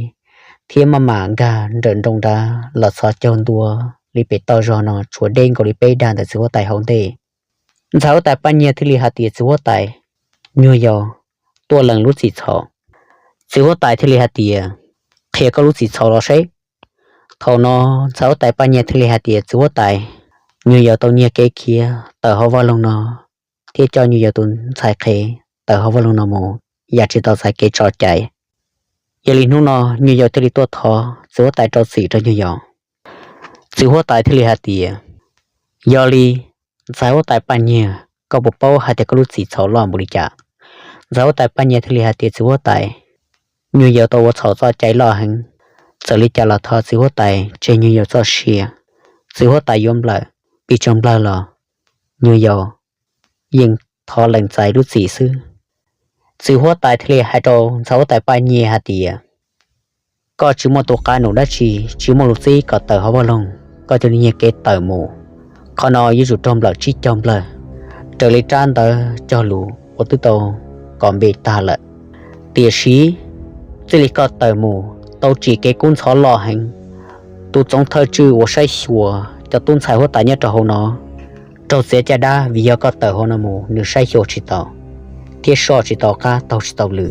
thiab maj mam nkag nrawm nroos nrad los txhos caug ntua li pem toj zog no tshuav deb nkaus li peb dag ntawm txiv huab tais hauv ntej. Ntxhais huab tais Paj Nyiag thiaj li hais tias, txiv huab tais, nyuag yaus, tuaj lees lub txim txhaum. Txiv huab tais thiaj li hais tias, qhia koj lub txim txhaum los seb. Thaum no ntxhais huab tais Paj Nyiag thiaj li hais tias, txiv huab tais, nyuag yaus tau nyiag kev khiav tawm hauv vaj loog no thiab coj nyuag yaus tus ntxhais qhev tawm hauv vaj loog no mus, yam tsis tau txais kev tso cai. Yog li hnub no nyuag yaus thiaj li tuaj thov txiv huab tais rau txim rau nyuag yaus. Txiv huab tais thiaj li hais tias, yog li, ntxhais huab tais Paj Nyiag, koj puas paub hais tias koj lub txim txhaum loj npaum li cas? Ntxhais huab tais Paj Nyiag thiaj li hais tias, txiv huab tais, nyuag yaus tau ua txhaum txoj cai loj heev, txawm li cas los thov txiv huab tais tseg nyuag yaus txoj sia. Txiv huab tais yuav nplawm pes tsawg nplawg los nyuag yaus yeej thov lees txais lub txim xwb. Txiv huab tais thiaj li hais rau ntxhais huab tais Paj Nyiag hais tias, koj tsis muaj tus qab num dab tsi, tsis muaj lus txib kom tawm hauv vaj loog, koj cia li nyiag kev tawm mus. Qhov no yuav tsum raug nplawm tsib caug nplawg, raws li rab ntawv cog lus uas twb tau kov npe tag lawm. Tiam sis txij li koj tawm mus tau tsim kev kub ntxhov loj heev. Tus txoov thawj tswj uas saib xyuas cov tub ntxhais huab tais nyob rau hauv no raug txiav caj dab vim yog koj tawm hauv no mus, nws saib xyuas tsis tau thiab soj tsis tau qab, taug tsis tau lw.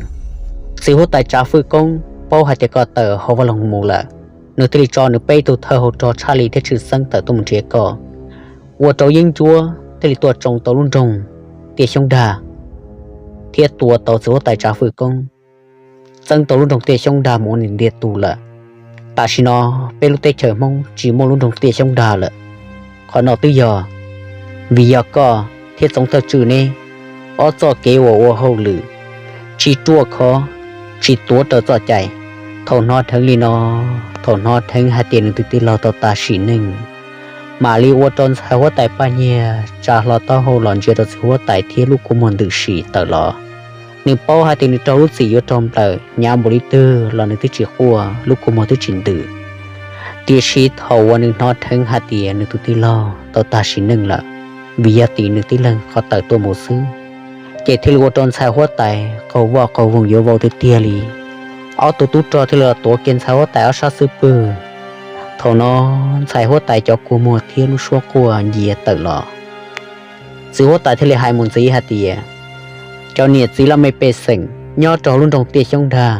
Txiv huab tais Tsav Fwj Koob paub hais tias koj tawm hauv vaj loog mus lawm, nws thiaj li tso nws peb tug thawj hauv rog Tshaj Li thiab Tshwj Xeeb tawm tuaj mus nrhiav koj. Ua rau yeeb ncuab thiaj li tuaj tsoo tau lub nroog Tiaj Xyoob Dag thiab tua tau txiv huab tais Tsav Fwj Koob, txeeb tau lub nroog Tiaj Xyoob Dag mus ua nws ntiag tug lawm. Tam sim no peb lub teb chaws Hmoob tsis muaj lub nroog Tiaj Xyoob Dag lawm. Qhov no twb yog vim yog koj thiab txoov thawj tswj neb ob txoj kev uas ua hauj lwm tsis ruaj khov, tsis tuav raws txoj cai. Thaum hnov dheev li no, thaum hnov dheev hais tias nws tus tij laug tau tag sim neej, mam li ua rau ntxhais huab tais Paj Nyiag tsa hlo taub hau los ntsia rau txiv huab tais thiab lub kua muag ntws si tawm los. Nws paub hais tias nws raug lub txim yuav raug nplawm hnyav npaum li twg los nws twb tsis quaj, lub kua muag twb tsis ntws. Tiam sis thaum uas nws hnov dheev hais tias nws tus tij laug tau tag sim neej lawm, vim yog tim nws tib leeg qhov tawm tuaj mus xwb, ces thiaj li ua rau ntxhais huab tais qaug vaj qaug voog yuav vau tiag tiag li. Ob tug tub rog thiaj li los tuav kiag ntxhais huab tais ob sab xub pwg. Thaum no ntxhais huab tais cov kua muag thiab lub suab quaj ncia tawm los. Txiv huab tais thiaj li hais mus ntxiv hais tias, cov niam txiv laj mej pej xeem nyob rau hauv lub nroog Tiaj Xyoob Dag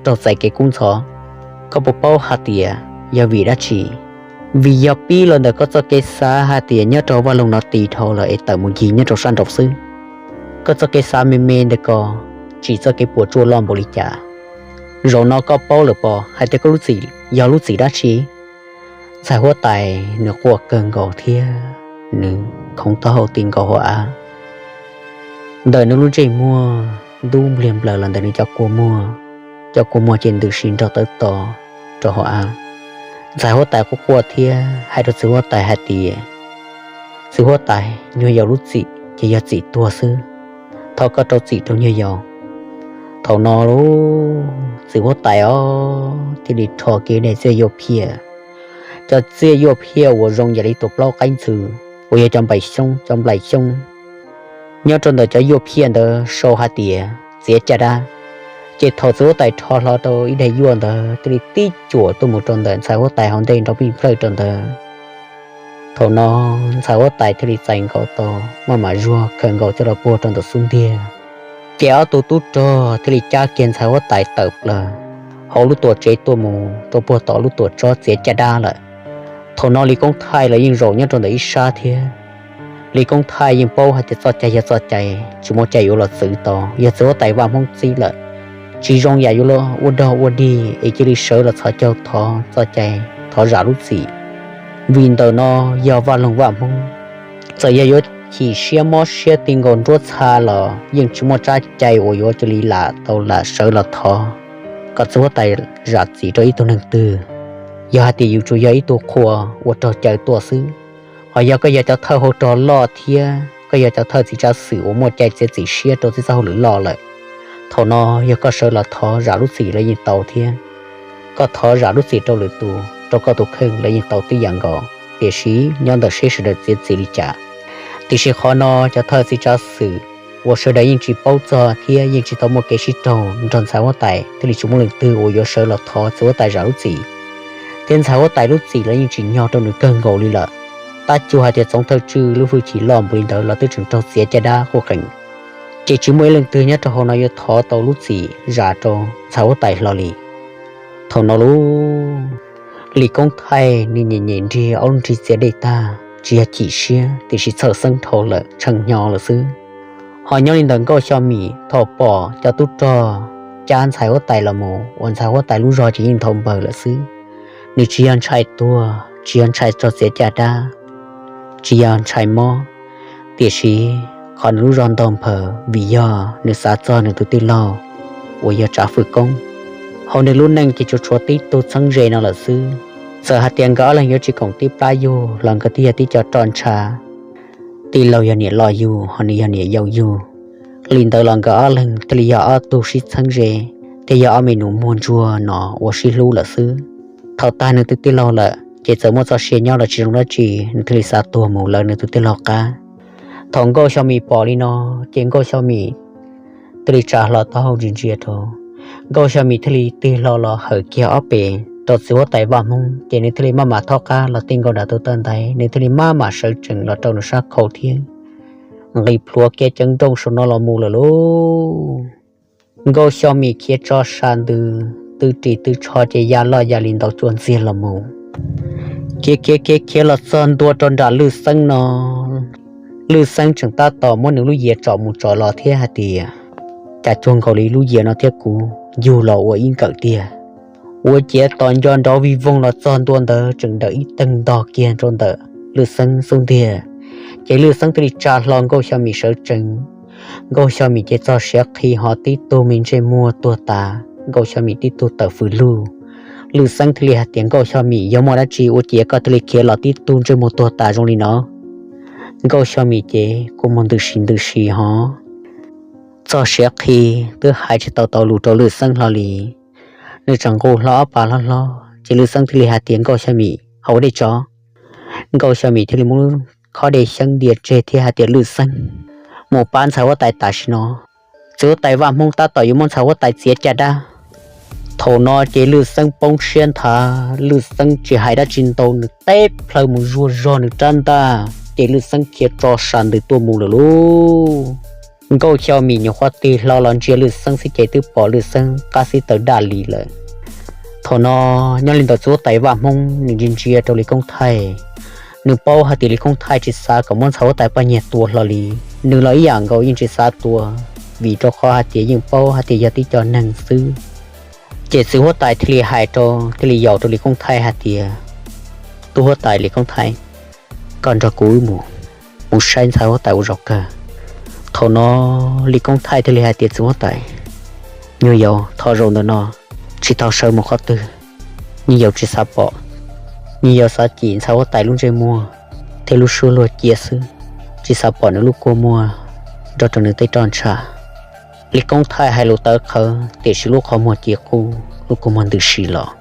raug txais kev kub ntxhov, koj puas paub hais tias yog vim dab tsi? Vim yog pib los ntawm koj txoj kev xav hais tias nyob rau vaj loog no tiv dhau lawm es tawm mus ncig nyob rau sab nraud xwb. Koj txoj kev xav me me ntawm ko tsim txoj kev puas tsuaj loj npaum li cas? Zaum no koj paub lawm pob hais tias koj lub txim yog lub txim dab tsi? Ntxhais huab tais nws quaj kawg nkaus thiab nws khoov taub hau ti nkaus hauv av. Ntawm nws lub ntsej muag ntub npliag nplaws los ntawm nws cov kua muag, cov kua muag ces ntws si nrog tawv to rau hauv av. Ntxhais huab tais quaj quaj thiab hais rau txiv huab tais hais tias, txiv huab tais, nyuag yaus lub txim ces yog txim tuag xwb, thov koj rau txim rau nyuag yaus. Thaum no txiv huab tais os thiaj li rho kiag daim txiaj yuaj phiaj, cov txiaj yuaj phiaj uas zoo yam li tus plaub qaib ntxhw uas yog cov nplaim xyoob, cov nplaim xyoob nyob rau ntawm cov yuaj phiaj ntawd sau hais tias txiav caj dab. Ces thaum txiv huab tais rho hlo rau ib daim yuaj ntawd thiaj li tib cuam tuaj mus rau ntawm ntxhais huab tais hauv ntej nrov pij plawj rau ntawd. Thaum no ntxhais huab tais thiaj li txais nkaus tau maj mam zuag khaws nkaus coj los puag rau ntawm xub ntiag. Ces ob tug tub rog thiaj li cab kiag ntxhais huab tais tawm plaws hauv lub tuam tsev tuaj mus rau puag tom lub tuam tsob txiav caj dab lawm. Thaum no Lis Koob Thaij los yeej zaum nyob rau ntawm ib sab thiab. Lis Koob Thaij yeej paub hais tias txoj cai yog txoj cai, tsis muaj cai yuav los txwv tau, yog txiv huab tais Vaj Hmoob txib lawm. Tsis zoo yam yuav los ua dog ua dig es cia li sawv los txhos caug thov txoj cai, thov zam lub txim. Vim ntawm no yog vaj loog Vaj Hmoob, txawm yog yuav chim siab mob siab ti nkaus nruab txha los yeej tsis muaj tsab cai uas yuav cia li lam tau lam sawv los thov kom txiv huab tais zam txim rau ib tug neeg twg. Yog hais tias yus tsuas yog ib tug qhua uas raug caw tuaj xwb, ho yog koj yog cov thawj hau rog loj thiab koj yog cov thawj txiv tsav xwm uas muaj cai txiav txim siab rau txij txoj hauj lwm loj lawm, thaum no yog koj sawv los thov zam lub txim los yeej tau thiab. koj thov zam lub txim rau lwm tus rau koj tus kheej los yeej tau tib yam nkaus, tiam sis nyob ntawm seb sawv daws txiav txim li cas. Tiam sis qhov no cov thawj txiv tsav xwm uas sawv daws yeej tsis paub txog thiab yeej tsis tau muaj kev sib raug nrog ntxhais huab tais thiaj li tsis muaj leej twg uas yuav sawv los thov txiv huab tais zam lub txim. Thiab ntxhais huab tais lub txim los yeej tsim nyog rau nws kawg nkaus li lawm. Tab cuag hais tias txoov thawj tswj lub hwj chim loj npaum li ntawd los twb tseem raug txiav caj dab quj qees, ces tsis muaj ib leej twg nyob rau hauv no yuav thov tau lub txim zam rau ntxhais huab tais hlo li. Thaum no lub Lis Koob Thaij nws nyem nyem nrig ob lub nrig txias dej tag, tsis yog chim siab tiam sis txhawj xeeb dhau lawm tshee hnyo lawm xwb. Ho nyob li ntawm Nkauj Xyo Mim thaum pom cov tub rog cab ntxhais huab tais los mus uas ntxhais huab tais lub zog ces yeej nthau npawg lawm xwb. Nws tsis yog ntshai tuag, tsis yog ntshai raug txiav caj dab, tsis yog ntshai mob, tiam sis qhov nws lub zog ntau nphaws vim yog nws xav txog nws tus tij laug uas yog Tsav Fwm Koob. Hauv nws lub neej ces tsuas tshuav tib tug txheeb ze no lawm xwb. Txawm hais tias nkawd ob leeg yuav tsis koom tib plab yug los nkawd twb yog tib co roj ntsha. Tij laug yog niam loj yug, ho nws yog niam yau yug. Li ntawd los nkawd ob leeg thiaj li yog ob tug sib txheeb ze, thiab yog ob me nus muag ntsuag no uas sib hlub lawm xwb. Thaum tag nws tus tij laug lawm ces txawm muaj txoj sia nyob los tsis zoo dab tsi, nws thiaj li xav tuag mus lawv nws tus tij laug qab. Thaum Nkauj Xyo Mim pom li no, ces Nkauj Xyo Mim thiaj li tsa hlo taub hau ntsia ntsia rau. Nkauj Xyo Mim thiaj li tig hlo los hawm kiag ob pes rau txiv huab tais Vaj Hmoob, ces nws thiaj li maj mam thob qab los tej nkaus nram tus taw ntaiv, nws thiaj li maj mam sawv tsees los rau nws sab khau thiab nqis plhuav kiag ceev nrooj saum no los mus lawm lauj. Nkauj Xyo Mim khiav tso sa ntws, tw ris tw tsho ces ya loj ya li ntau cuaj ntxiag los mus. Khiav khiav khiav khiav los txog ntua rau nram Lwj Xeeb no, Lwj Xeeb tseem tab tom muab nws lub yias tsom mus tsom los thiab hais tias, cas cuag nkaus li lub yias no thiab kuv yug los ua ib nkawm tiag. Ua ciav tos nco nrov vij voog los txog ntua ntawd tseem dawm ib teeg ntog kiag rau ntawm Lwj Xeeb xub ntiag, ces Lwj Xeeb thiaj li tsa hlo Nkauj Xyo Mim sawv tsees. Nkauj Xyo Mim ces txog siav qhi ho tib tug me ntsej muag tuag tas, Nkauj Xyo Mim tib tug tawm fws lug. Lwj Xeeb thiaj li hais tias, Nkauj Xyo Mim, yog muaj dab tsi ua ciav koj thiaj li khiav los tib tug ntsej muag tuag tas zoo li no? Nkauj Xyo Mim ces kua muag ntws si ntws si ho txog siav qhi twb hais tsis tau tau lus rau Lwj Xeeb hlo li. Nws tseem nqus hlo ob pas hlob hlob ces Lwj Xeeb thiaj li hais tias, Nkauj Xyo Mim, ho ua dej tso. Nkauj Xyo Mim thiaj li muab lub khob dej xyeeb ntia tseg thiab hais tias, Lwj Xeeb, mus pab ntxhais huab tais tam sim no, txiv huab tais Vaj Hmoob tab tom yuav muab ntxhais huab tais txiav caj dab. Thaum no ces Lwj Xeeb poob siab nthav, Lwj Xeeb tsis hais dab tsi ntau, nws teb plhaw mus zuag zog nws rab ntaj ces Lwj Xeeb khiav tso sa ntws tuaj mus lawm lauj. Nkauj Xyo Mim nyuam qhuav tig hlo los ntsia Lwj Xeeb xwb ces twb pom Lwj Xeeb qab xib taws daj li lawm. Thaum no nyob li ntawm txiv huab tais Vaj Hmoob nws ntsia ntsia rau Lis Koob Thaij, nws paub hais tias Lis Koob Thaij tsis xav kom muab ntxhais huab tais poj niag tua hlo li. Nws los ib yam nkaus yeej tsis xav tua, vim rau qhov hais tias yeej paub hais tias yog tib co neeg xwb. Ces txiv huab tais thiaj li hais rau, thiaj li yaum rau Lis Koob Thaij hais tias, Tub huab tais Lis Koob Thaij, koj nrog kuv wb mus, mus saib ntxhais huab tais ua zaum kawg. Thaum no Lis Koob Thaij thiaj li hais tias, Txiv huab tais, nyuag yaus, thov zaum ntawm no tsis tau sawv mus qhov twg. Nyuag yaus tsis xav pom, nyuag yaus xav cim ntxhais huab tais lub ntsej muag thiab lub suab luag cia xwb, tsis xav pom nws lub kua muag nrog rau nws tej roj ntsha. Lis Koob Thaij hais lus tawv qhawv tiam sis lub qhov muag ci qub, lub kua muag ntws si los.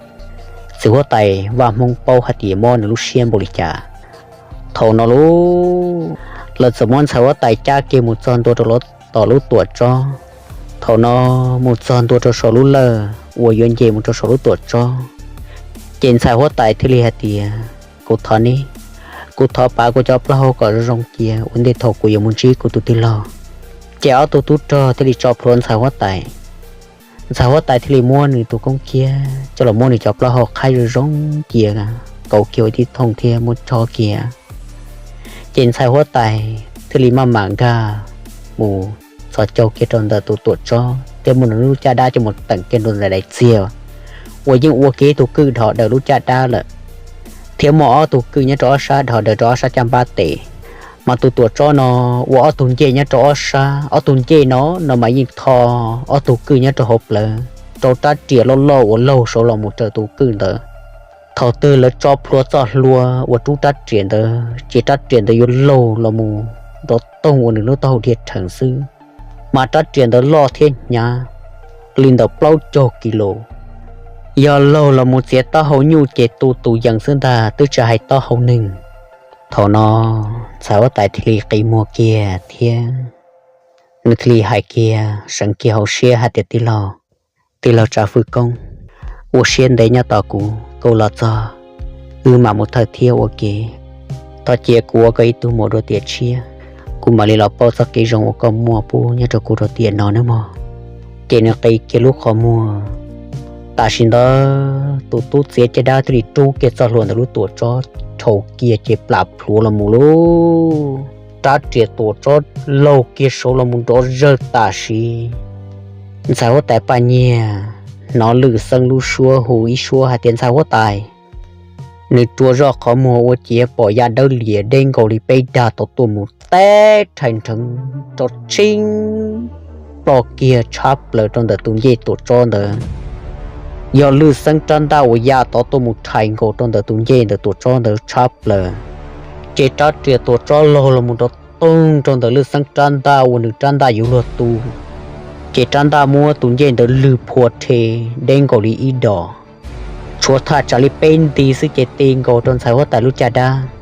Txiv huab tais Vaj Hmoob paub hais tias mob nws lub siab npaum li cas. Thaum no lub, lawv txawm muab ntxhais huab tais cab kiag mus txog ntua rau tom lub tuam tsob. Thaum no mus txog ntua rau saum lub lawj uas yuav nce mus rau saum lub tuam tsob, ces ntxhais huab tais thiaj li hais tias, Kuv thov ne, kuv thov pav kuv cov plaub hau kom zoo zoo cia ua ntej thaum kuv yuav mus ntsib kuv tus tij laug. Ces ob tug tub rog thiaj li tso plhuav ntxhais huab tais. Ntxhais huab tais thiaj li muab nws tus koob kiab coj los muab nws cov plaub hau qhaib zoo zoo cia, kauv kiag ua tib thooj thiab muab chob kiag. Ces ntxhais huab tais thiaj li maj mam nkag mus txhos caug kiag rau ntawm tus tuam tsob thiab muab nws lub caj dab coj mus teem kiag rau ntawm daim txiag uas yeej ua kiag ib tug kwj dhos daws lub caj dab lawm, thiab muaj ob tug kwj nyob rau ob sab dhos daws rau ob sab caj npab tes. Mas tus tuam tsob no ua ob tug ncej nyob rau ob sab, ob tug ncej no no mas yeej tho ob tug kwj nyob rau hauv plawv rau rab riam loj loj uas laug saud los mus raws tus kwj ntawd. Thaum twg lawv tso plhuav txoj hlua uas rub rab riam ntawd ces rab riam ntawd yuav laug los mus nrov toog ua nws lub taub hau dhia rhees xwb. Mas rab riam ntawd loj thiab hnyav li ntawm plaub caug kis lus. Yog laug los mus txiav taub hau nyuj ces tu tus yees xwb ntag, twb tsis hais taub hau neeg. Thaum no ntxhais huab tais thiaj li qi muag kiag thiab nws thiaj li hais kiag seev kiag hauv siab hais tias, Tij laug, tij laug Tsav Fwj Koob, ua siab ntev nyob tos kuv, koj los txog wb mam mus thawj thiab ua ke. Thov cia kuv ua koj ib tug muam rau tiam tshiab, kuv mam li los pauj txoj kev zoo uas koj muaj pub nyob rau kuv rau tiam no nawb mog. Ces nws qi kiag lub qhov muag. Tam sim ntawd tus tub txiav caj dab thiaj li rub kiag txoj hlua ntawm lub tuam tsob rhau kiag ces plam plhuav los mus lauj. Rab riam tuam tsob laug kiag saud los mus nrov zawg tam sim. Ntxhais huab tais Paj Nyiag hnov Lwm Xeeb lub suab hu ib suab hais tias, Ntxhais huab tais! Nws rua zoj qhov muag ua ciav pom yam dawb lias deb nkaus li peb dag tau tuaj mus teb rhais nrheev rov tsheeb ploj kiag tshab plaws rau ntawm tus ncej tuam tsob ntawd. Yog Lwm Xeeb rab ntaj uas ya tod tuaj mus rhais nkaus rau ntawm tus ncej ntawm tuam tsob ntawd tshab plaws, ces rab riam tuam tsob laug los mus nrov toog rau ntawm Lwm Xeeb rab ntaj uas nws rab ntaj yuav luag tu, ces rab ntaj muab tus ncej ntawd lwg phua rhe deb nkaus li ib dos, tshuav thaj tsam li peb nti xwb ces ti nkaus rau ntxhais huab tais lub caj dab.